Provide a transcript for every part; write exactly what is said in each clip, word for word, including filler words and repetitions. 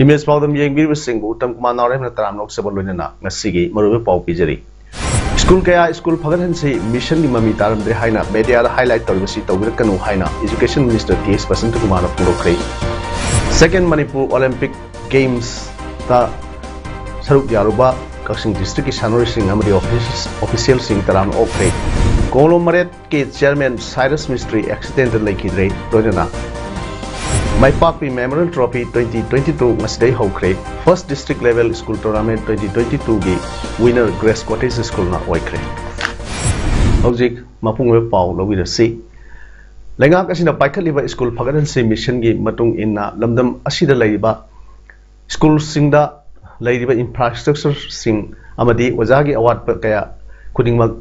Image ꯄꯥꯎꯗꯝ ꯌꯦꯡꯕꯤꯔꯤꯕꯁꯤꯡꯕꯨ Uttam Kumar ꯅꯥꯎꯔꯦꯝꯅ ꯇꯔꯥꯝꯅ ꯑꯣꯛꯆꯕ ꯂꯣꯏꯅꯅ ꯉꯁꯤꯒꯤ ꯃꯔꯨꯑꯣꯏꯕ ꯄꯥꯎ ꯄꯤꯖꯔꯤ꯫ ꯁ꯭ꯀꯨꯜ ꯀꯌꯥ ꯁ꯭ꯀꯨꯜ ꯐꯒꯠꯍꯟꯁꯤ ꯃꯤꯁꯟꯒꯤ ꯃꯃꯤ ꯇꯥꯔꯝꯗ꯭ꯔꯦ ꯍꯥꯏꯅ ꯃꯦꯗꯤꯌꯥꯗ ꯍꯥꯏꯂꯥꯏꯠ ꯇꯧꯔꯤꯕꯁꯤ ꯇꯧꯕꯤꯔꯛꯀꯅꯨ ꯍꯥꯏꯅ ꯏꯖꯨꯀꯦꯁꯟ ꯃꯤꯅꯤꯁꯇꯔ ꯇꯤ ꯑꯦꯁ ꯕꯁꯟꯇ ꯀꯨꯃꯥꯔꯅ ꯐꯣꯡꯗꯣꯛꯈ꯭ꯔꯦ꯫ ꯁꯦꯀꯦꯟ ꯃꯅꯤꯄꯨꯔ ꯑꯣꯂꯦꯝꯄꯤꯛ ꯒꯦꯝꯁꯇ ꯁꯔꯨꯛ ꯌꯥꯔꯨꯕ ꯀꯛꯆꯤꯡ ꯗꯤꯁꯇ꯭ꯔꯤꯛꯀꯤ ꯁꯥꯟꯅꯔꯣꯏꯁꯤꯡ ꯑꯃꯗꯤ ꯑꯣꯐꯤꯁ-, ꯑꯣꯐꯤꯁꯤꯌꯦꯜꯁꯤꯡ ꯇꯔꯥꯝꯅ ꯑꯣꯛꯈ꯭ꯔꯦ꯫ ꯀꯣꯡꯂꯣꯝ ꯃꯔꯦꯠ ꯀꯤ ꯆꯤꯌꯔꯃꯦꯟ ꯁꯥꯏꯔꯁ ꯃꯤꯁꯇ꯭ꯔꯤ ꯑꯦꯛꯁꯤꯗꯦꯟꯗ ꯂꯩꯈꯤꯗ꯭ꯔꯦ꯫ ꯂꯣꯏꯅꯅ ꯃꯥꯏꯄꯥꯛꯄꯤ memorial trophy twenty twenty two ꯉꯁꯤꯗꯩ ꯍꯧꯈ꯭ꯔꯦ꯫ ꯐꯥꯔꯁ district level school tournament twenty twenty ꯇꯨꯒꯤ ꯋꯤꯅꯔ ꯒ꯭ꯔꯦꯁ ꯀꯣꯇꯦꯖ ꯁ꯭ꯀꯨꯜꯅ ꯑꯣꯏꯈ꯭ꯔꯦ꯫ ꯍꯧꯖꯤꯛ ꯃꯄꯨꯡ ꯑꯣꯏꯕ ꯄꯥꯎ ꯂꯧꯕꯤꯔꯁꯤ꯫ ꯂꯩꯉꯥꯛ ꯑꯁꯤꯅ ꯄꯥꯏꯈꯠꯂꯤꯕ ꯁ꯭ꯀꯨꯜ ꯐꯒꯠꯍꯟꯁꯤ ꯃꯤꯁꯟꯒꯤ ꯃꯇꯨꯡ ꯏꯟꯅ ꯂꯝꯗꯝ ꯑꯁꯤꯗ ꯂꯩꯔꯤꯕ ꯁ꯭ꯀꯨꯜꯁꯤꯡꯗ ꯂꯩꯔꯤꯕ ꯏꯟꯐ꯭ꯔꯥꯁ꯭ꯇ꯭ꯔꯛꯆꯔꯁꯤꯡ ꯑꯃꯗꯤ ꯑꯣꯖꯥꯒꯤ ꯑꯋꯥꯠꯄ ꯀꯌꯥ ꯈꯨꯗꯤꯡꯃꯛ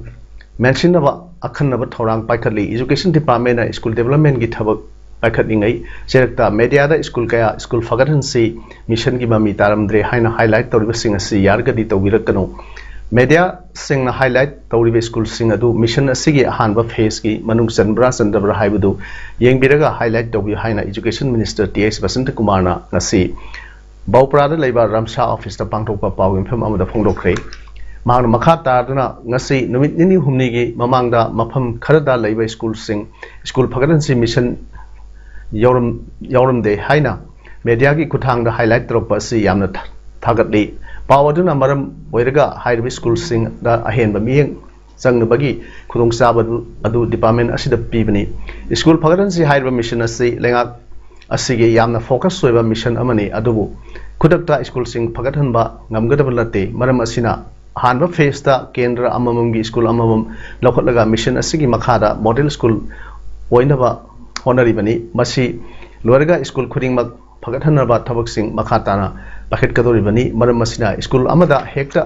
ꯃꯦꯟꯁꯤꯟꯅꯕ ꯑꯈꯟꯅꯕ ꯊꯧꯔꯥꯡ ꯄꯥꯏꯈꯠꯂꯤ꯫ ꯏꯖꯨꯀꯦꯁꯟ ꯗꯤꯄꯥꯔꯠꯃꯦꯟꯅ ꯁ꯭ꯀꯨꯜ ꯗꯤꯕꯦꯂꯞꯃꯦꯟꯒꯤ ꯊꯕꯛ ꯄꯥꯏꯈꯠꯂꯤꯉꯩ ꯆꯦꯔꯛꯇ ꯃꯦꯗꯤꯌꯥꯗ ꯁ꯭ꯀꯨꯜ ꯀꯌꯥ ꯁ꯭ꯀꯨꯜ ꯐꯒꯠꯍꯟꯁꯤ ꯃꯤꯁꯟꯒꯤ ꯃꯃꯤ ꯇꯥꯔꯝꯗ꯭ꯔꯦ ꯍꯥꯏꯅ ꯍꯥꯏꯂꯥꯏꯠ ꯇꯧꯔꯤꯕꯁꯤꯡ ꯑꯁꯤ ꯌꯥꯔꯒꯗꯤ ꯇꯧꯕꯤꯔꯛꯀꯅꯨ꯫ ꯃꯦꯗꯤꯌꯥꯁꯤꯡꯅ ꯍꯥꯏꯂꯥꯏꯠ ꯇꯧꯔꯤꯕ ꯁ꯭ꯀꯨꯜꯁꯤꯡ ꯑꯗꯨ ꯃꯤꯁꯟ ꯑꯁꯤꯒꯤ ꯑꯍꯥꯟꯕ ꯐꯦꯖꯀꯤ ꯃꯅꯨꯡ ꯆꯟꯕ꯭ꯔꯥ ꯆꯟꯗꯕ꯭ꯔꯥ ꯍꯥꯏꯕꯗꯨ ꯌꯦꯡꯕꯤꯔꯒ ꯍꯥꯏꯂꯥꯏꯠ ꯇꯧꯕꯤꯌꯨ ꯍꯥꯏꯅ ꯏꯖꯨꯀꯦꯁꯟ ꯃꯤꯅꯤꯁꯇꯔ ꯇꯤ ꯑꯦꯁ ꯕꯁꯟꯇ ꯀꯨꯃꯥꯔꯅ ꯉꯁꯤ ꯕꯥꯎꯄ꯭ꯔꯥꯗ ꯂꯩꯕ ꯔꯝꯁꯥ ꯑꯣꯐꯤꯁꯇ ꯄꯥꯡꯊꯣꯛꯄ ꯄꯥꯎ ꯌꯨꯝꯐꯝ ꯑꯃꯗ ꯐꯣꯡꯗꯣꯛꯈ꯭ꯔꯦ꯫ ꯃꯍꯥꯛꯅ ꯃꯈꯥ ꯇꯥꯗꯨꯅ ꯉꯁꯤ ꯅꯨꯃꯤꯠ ꯅꯤꯅꯤ ꯍꯨꯝꯅꯤꯒꯤ ꯃꯃꯥꯡꯗ ꯃꯐꯝ ꯈꯔꯗ ꯂꯩꯕ ꯁ꯭ꯀꯨꯜꯁꯤꯡ, ꯁ꯭ꯀꯨꯜ ꯐꯒꯠꯍꯟꯁꯤ ꯃꯤꯁꯟ ꯌꯥꯎꯔꯝ-, ꯌꯥꯎꯔꯝꯗꯦ ꯍꯥꯏꯅ ꯃꯦꯗꯤꯌꯥꯒꯤ ꯈꯨꯠꯊꯥꯡꯗ ꯍꯥꯏꯂꯥꯏꯠ ꯇꯧꯔꯛꯄ ꯑꯁꯤ ꯌꯥꯝꯅ ꯊꯥ-, ꯊꯥꯒꯠꯂꯤ꯫ ꯄꯥꯎ ꯑꯗꯨꯅ ꯃꯔꯝ ꯑꯣꯏꯔꯒ ꯍꯥꯏꯔꯤꯕ ꯁ꯭ꯀꯨꯜꯁꯤꯡꯗ ꯑꯍꯦꯟꯕ ꯃꯤꯠꯌꯦꯡ ꯆꯪꯅꯕꯒꯤ ꯈꯨꯗꯣꯡꯆꯥꯕ ꯑꯗꯨ, ꯑꯗꯨ ꯗꯤꯄꯥꯔꯠꯃꯦꯟ ꯑꯁꯤꯗ ꯄꯤꯕꯅꯤ꯫ ꯁ꯭ꯀꯨꯜ ꯐꯒꯠꯍꯟꯁꯤ ꯍꯥꯏꯔꯤꯕ ꯃꯤꯁꯟ ꯑꯁꯤ ꯂꯩꯉꯥꯛ ꯑꯁꯤꯒꯤ ꯌꯥꯝꯅ ꯐꯣꯀꯁ ꯑꯣꯏꯕ ꯃꯤꯁꯟ ꯑꯃꯅꯤ, ꯑꯗꯨꯕꯨ ꯈꯨꯗꯛꯇ ꯁ꯭ꯀꯨꯜꯁꯤꯡ ꯐꯒꯠꯍꯟꯕ ꯉꯝꯒꯗꯕ ꯅꯠꯇꯦ꯫ ꯃꯔꯝ ꯑꯁꯤꯅ, ꯑꯍꯥꯟꯕ ꯐꯦꯖꯇ ꯀꯦꯟꯗ꯭ꯔ ꯑꯃꯃꯝꯒꯤ ꯁ꯭ꯀꯨꯜ ꯑꯃꯃꯝ ꯂꯧꯈꯠꯂꯒ ꯃꯤꯁꯟ ꯑꯁꯤꯒꯤ ꯃꯈꯥꯗ ꯃꯣꯗꯦꯜ ꯁ꯭ꯀꯨꯜ ꯑꯣꯏꯅꯕ ꯍꯣꯠꯅꯔꯤꯕꯅꯤ꯫ ꯃꯁꯤ ꯂꯣꯏꯔꯒ ꯁ꯭ꯀꯨꯜ ꯈꯨꯗꯤꯡꯃꯛ ꯐꯒꯠꯍꯟꯅꯕ ꯊꯕꯛꯁꯤꯡ ꯃꯈꯥ ꯇꯥꯅ ꯄꯥꯏꯈꯠꯀꯗꯧꯔꯤꯕꯅꯤ꯫ ꯃꯔꯝ ꯑꯁꯤꯅ ꯁ꯭ꯀꯨꯜ ꯑꯃꯗ ꯍꯦꯛꯇ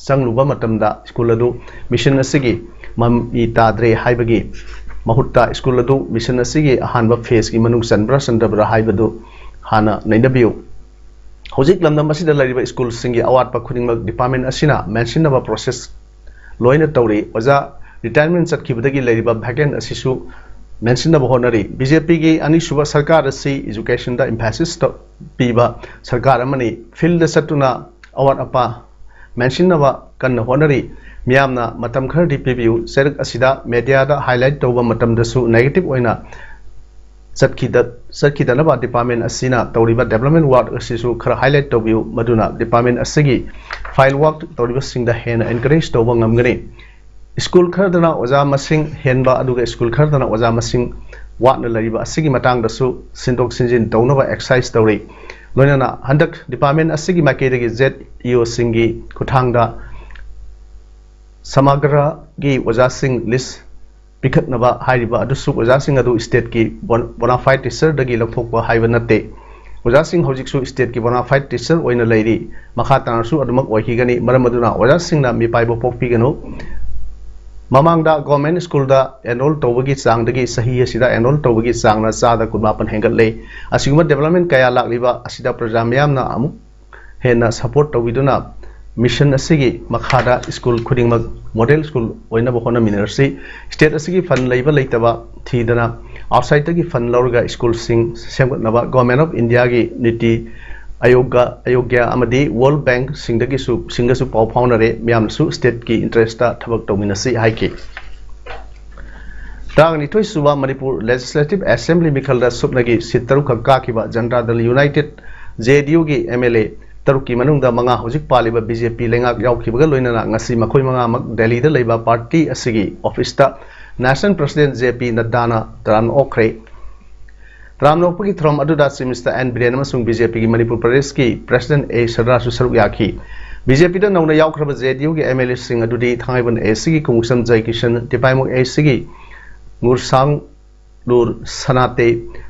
ꯆꯪꯂꯨꯕ ꯃꯇꯝꯗ ꯁ꯭ꯀꯨꯜ ꯑꯗꯨ ꯃꯤꯁꯟ ꯑꯁꯤꯒꯤ ꯃꯃꯤ ꯇꯥꯗ꯭ꯔꯦ ꯍꯥꯏꯕꯒꯤ ꯃꯍꯨꯠꯇ ꯁ꯭ꯀꯨꯜ ꯑꯗꯨ ꯃꯤꯁꯟ ꯑꯁꯤꯒꯤ ꯑꯍꯥꯟꯕ ꯐꯦꯁꯀꯤ ꯃꯅꯨꯡ ꯆꯟꯕ꯭ꯔꯥ ꯆꯟꯗꯕ꯭ꯔꯥ ꯍꯥꯏꯕꯗꯨ ꯍꯥꯟꯅ ꯅꯩꯅꯕꯤꯌꯨ꯫ ꯍꯧꯖꯤꯛ ꯂꯝꯗꯝ ꯑꯁꯤꯗ ꯂꯩꯔꯤꯕ ꯁ꯭ꯀꯨꯜꯁꯤꯡꯒꯤ ꯑꯋꯥꯠꯄ ꯈꯨꯗꯤꯡꯃꯛ ꯗꯤꯄꯥꯔꯠꯃꯦꯟ ꯑꯁꯤꯅ ꯃꯦꯟꯁꯤꯟꯅꯕ ꯄ꯭ꯔꯣꯁꯦꯁ ꯂꯣꯏꯅ ꯇꯧꯔꯤ꯫ ꯑꯣꯖꯥ ꯔꯤꯇꯥꯌꯔꯃꯦꯟ ꯆꯠꯈꯤꯕꯗꯒꯤ ꯂꯩꯔꯤꯕ ꯚꯦꯀꯦꯟ ꯑꯁꯤꯁꯨ ꯃꯦꯟꯁꯤꯟꯅꯕ ꯍꯣꯠꯅꯔꯤ꯫ ꯕꯤ ꯖꯦ ꯄꯤꯒꯤ ꯑꯅꯤꯁꯨꯕ ꯁꯔꯀꯥꯔ ꯑꯁꯤ ꯏꯖꯨꯀꯦꯁꯟꯗ ꯏꯝꯐꯦꯁꯤꯁ ꯄꯤꯕ ꯁꯔꯀꯥꯔ ꯑꯃꯅꯤ꯫ ꯐꯤꯜꯗ ꯆꯠꯇꯨꯅ ꯑꯋꯥꯠ ꯑꯄꯥ ꯃꯦꯟꯁꯤꯟꯅꯕ ꯀꯟꯅ ꯍꯣꯠꯅꯔꯤ꯫ ꯃꯤꯌꯥꯝꯅ ꯃꯇꯝ ꯈꯔꯗꯤ ꯄꯤꯕꯤꯌꯨ꯫ ꯆꯩꯔꯛ ꯑꯁꯤꯗ ꯃꯦꯗꯤꯌꯥꯗ ꯍꯥꯏꯂꯥꯏꯠ ꯇꯧꯕ ꯃꯇꯝꯗꯁꯨ ꯅꯦꯒꯦꯇꯤꯚ ꯑꯣꯏꯅ ꯆꯠꯈꯤꯗ-, ꯆꯠꯈꯤꯗꯅꯕ ꯗꯤꯄꯥꯔꯠꯃꯦꯟ ꯑꯁꯤꯅ ꯇꯧꯔꯤꯕ ꯗꯦꯕꯂꯞꯃꯦꯟ ꯋꯥꯔꯛ ꯑꯁꯤꯁꯨ ꯈꯔ ꯍꯥꯏꯂꯥꯏꯠ ꯇꯧꯕꯤꯌꯨ, ꯃꯗꯨꯅ ꯗꯤꯄꯥꯔꯠꯃꯦꯟ ꯑꯁꯤꯒꯤ ꯐꯥꯏꯜ ꯋꯥꯔꯛ ꯇꯧꯔꯤꯕꯁꯤꯡꯗ ꯍꯦꯟꯅ ꯑꯦꯟꯀꯔꯦꯖ ꯇꯧꯕ ꯉꯝꯒꯅꯤ꯫ ꯁ꯭ꯀꯨꯜ ꯈꯔꯗꯅ ꯑꯣꯖꯥ ꯃꯁꯤꯡ ꯍꯦꯟꯕ, ꯑꯗꯨꯒ ꯁ꯭ꯀꯨꯜ ꯈꯔꯗꯅ ꯑꯣꯖꯥ ꯃꯁꯤꯡ ꯋꯥꯠꯅ ꯂꯩꯔꯤꯕ ꯑꯁꯤꯒꯤ ꯃꯇꯥꯡꯗꯁꯨ ꯁꯤꯟꯗꯣꯛ ꯁꯤꯟꯖꯤꯟ ꯇꯧꯅꯕ ꯑꯦꯛꯁꯔꯁꯥꯏꯁ ꯇꯧꯔꯤ꯫ ꯂꯣꯏꯅꯅ ꯍꯟꯗꯛ ꯗꯤꯄꯥꯔꯠꯃꯦꯟ ꯑꯁꯤꯒꯤ ꯃꯥꯏꯀꯩꯗꯒꯤ ꯖꯦꯠ ꯏ ꯑꯣꯁꯤꯡꯒꯤ ꯈꯨꯠꯊꯥꯡꯗ ꯁꯃꯥꯒ꯭ꯔꯒꯤ ꯑꯣꯖꯥꯁꯤꯡ ꯂꯤꯁ ꯄꯤꯈꯠꯅꯕ ꯍꯥꯏꯔꯤꯕ ꯑꯗꯨꯁꯨ ꯑꯣꯖꯥꯁꯤꯡ ꯑꯗꯨ ꯁ꯭ꯇꯦꯠꯀꯤ ꯕꯣꯟ-, ꯕꯣꯅꯥꯐꯥꯏꯠ ꯇꯤꯆꯔꯗꯒꯤ ꯂꯧꯊꯣꯛꯄ ꯍꯥꯏꯕ ꯅꯠꯇꯦ꯫ ꯑꯣꯖꯥꯁꯤꯡ ꯍꯧꯖꯤꯛꯁꯨ ꯁ꯭ꯇꯦꯠꯀꯤ ꯕꯣꯅꯥꯐꯥꯏꯠ ꯇꯤꯆꯔ ꯑꯣꯏꯅ ꯂꯩꯔꯤ꯫ ꯃꯈꯥ ꯇꯥꯅꯁꯨ ꯑꯗꯨꯃꯛ ꯑꯣꯏꯈꯤꯒꯅꯤ꯫ ꯃꯔꯝ ꯑꯗꯨꯅ ꯑꯣꯖꯥꯁꯤꯡꯅ ꯃꯤꯄꯥꯏꯕ ꯄꯣꯛꯄꯤꯒꯅꯨ꯫ ꯃꯃꯥꯡꯗ ꯒꯣꯔꯃꯦꯟ ꯁ꯭ꯀꯨꯜꯗ ꯑꯦꯟꯔꯣꯜ ꯇꯧꯕꯒꯤ ꯆꯥꯡꯗꯒꯤ ꯆꯍꯤ ꯑꯁꯤꯗ ꯑꯦꯟꯔꯣꯜ ꯇꯧꯕꯒꯤ ꯆꯥꯡꯅ ꯆꯥꯗ ꯀꯨꯟꯃꯥꯄꯟ ꯍꯦꯟꯒꯠꯂꯦ꯫ ꯑꯁꯤꯒꯨꯝꯕ ꯗꯦꯕꯂꯞꯃꯦꯟ ꯀꯌꯥ ꯂꯥꯛꯂꯤꯕ ꯑꯁꯤꯗ ꯄ꯭ꯔꯖꯥ ꯃꯤꯌꯥꯝꯅ ꯑꯃꯨꯛ ꯍꯦꯟꯅ ꯁꯄꯣꯔꯠ ꯇꯧꯕꯤꯗꯨꯅ ꯃꯤꯁꯟ ꯑꯁꯤꯒꯤ ꯃꯈꯥꯗ ꯁ꯭ꯀꯨꯜ ꯈꯨꯗꯤꯡꯃꯛ ꯃꯣꯗꯦꯜ ꯁ꯭ꯀꯨꯜ ꯑꯣꯏꯅꯕ ꯍꯣꯠꯅꯃꯤꯟꯅꯔꯁꯤ꯫ ꯁ꯭ꯇꯦꯠ ꯑꯁꯤꯒꯤ ꯐꯟ ꯂꯩꯕ ꯂꯩꯇꯕ ꯊꯤꯗꯅ ꯑꯥꯎꯠꯁꯥꯏꯠꯇꯒꯤ ꯐꯟ ꯂꯧꯔꯒ ꯁ꯭ꯀꯨꯜꯁꯤꯡ ꯁꯦꯝꯒꯠꯅꯕ ꯒꯣꯔꯃꯦꯟ ꯑꯣꯐ ꯏꯟꯗꯤꯌꯥꯒꯤ ꯅꯤꯇꯤ ꯑꯌꯣꯒ, ꯑꯌꯣꯒ꯭ꯌꯥ ꯑꯃꯗꯤ ꯋꯥꯔꯜ ꯕꯦꯡꯛꯁꯤꯡꯗꯒꯤꯁꯨ, ꯁꯤꯡꯒꯁꯨ ꯄꯥꯎ ꯐꯥꯎꯅꯔꯦ꯫ ꯃꯤꯌꯥꯝꯅꯁꯨ ꯁ꯭ꯇꯦꯠꯀꯤ ꯏꯟꯇꯔꯦꯁꯇ ꯊꯕꯛ ꯇꯧꯃꯤꯟꯅꯁꯤ ꯍꯥꯏꯈꯤ꯫ ꯇꯔꯥꯅꯤꯊꯣꯏ ꯁꯨꯕ ꯃꯅꯤꯄꯨꯔ ꯂꯦꯖꯤꯁꯂꯦꯇꯤꯚ ꯑꯦꯁꯦꯝꯕ꯭ꯂꯤ ꯃꯤꯈꯜꯗ ꯁꯨꯞꯅꯒꯤ ꯁꯤꯠ ꯇꯔꯨꯛꯈꯛ ꯀꯥꯈꯤꯕ ꯖꯅꯇꯥ ꯗꯜ ꯌꯨꯅꯥꯏꯇꯦꯗ, ꯖꯦ ꯗꯤ ꯌꯨꯒꯤ ꯑꯦꯝ ꯑꯦꯜ ꯑꯦ ꯇꯔꯨꯛꯀꯤ ꯃꯅꯨꯡꯗ ꯃꯉꯥ ꯍꯧꯖꯤꯛ ꯄꯥꯜꯂꯤꯕ ꯕꯤ ꯖꯦ ꯄꯤ ꯂꯩꯉꯥꯛ ꯌꯥꯎꯈꯤꯕꯒ ꯂꯣꯏꯅꯅ ꯉꯁꯤ ꯃꯈꯣꯏ ꯃꯉꯥꯃꯛ ꯗꯦꯜꯂꯤꯗ ꯂꯩꯕ ꯄꯥꯔꯇꯤ ꯑꯁꯤꯒꯤ ꯑꯣꯐꯤꯁꯇ ꯅꯦꯁꯅꯦꯜ ꯄ꯭ꯔꯁꯤꯗꯦꯟꯠ ꯖꯦ ꯄꯤ ꯅꯗ꯭ꯗꯥꯅ ꯇꯔꯥꯝꯅ ꯑꯣꯛꯈ꯭ꯔꯦ꯫ ꯇꯔꯥꯝꯅ ꯑꯣꯛꯄꯒꯤ ꯊꯧꯔꯝ ꯑꯗꯨꯗ ꯆꯤꯐ ꯃꯤꯅꯤꯁꯇꯔ ꯑꯦꯟ ꯕꯤꯔꯦꯟ ꯑꯃꯁꯨꯡ ꯕꯤ ꯖꯦ ꯄꯤꯒꯤ ꯃꯅꯤꯄꯨꯔ ꯄ꯭ꯔꯗꯦꯁꯀꯤ ꯄ꯭ꯔꯁꯤꯗꯦꯟꯠ ꯑꯦ ꯁꯔꯗꯥꯔꯁꯨ ꯁꯔꯨꯛ ꯌꯥꯈꯤ꯫ ꯕꯤ ꯖꯦ ꯄꯤꯗ ꯅꯧꯅ ꯌꯥꯎꯈ꯭ꯔꯕ ꯖꯦ ꯗꯤ ꯌꯨꯒꯤ ꯑꯦꯝ ꯑꯦꯜ ꯑꯦꯁꯤꯡ ꯑꯗꯨꯗꯤ ꯊꯥꯡꯃꯩꯕꯟ ꯑꯦ ꯁꯤꯒꯤ ꯀꯨꯃꯨꯛꯁꯝ ꯖꯌꯀꯤꯁꯟ, ꯇꯤꯄꯥꯏꯃꯨꯛ ꯑꯦ ꯁꯤꯒꯤ ꯉꯨꯔꯁꯥꯡ ꯂꯨꯔ ꯁꯅꯥꯇꯦ,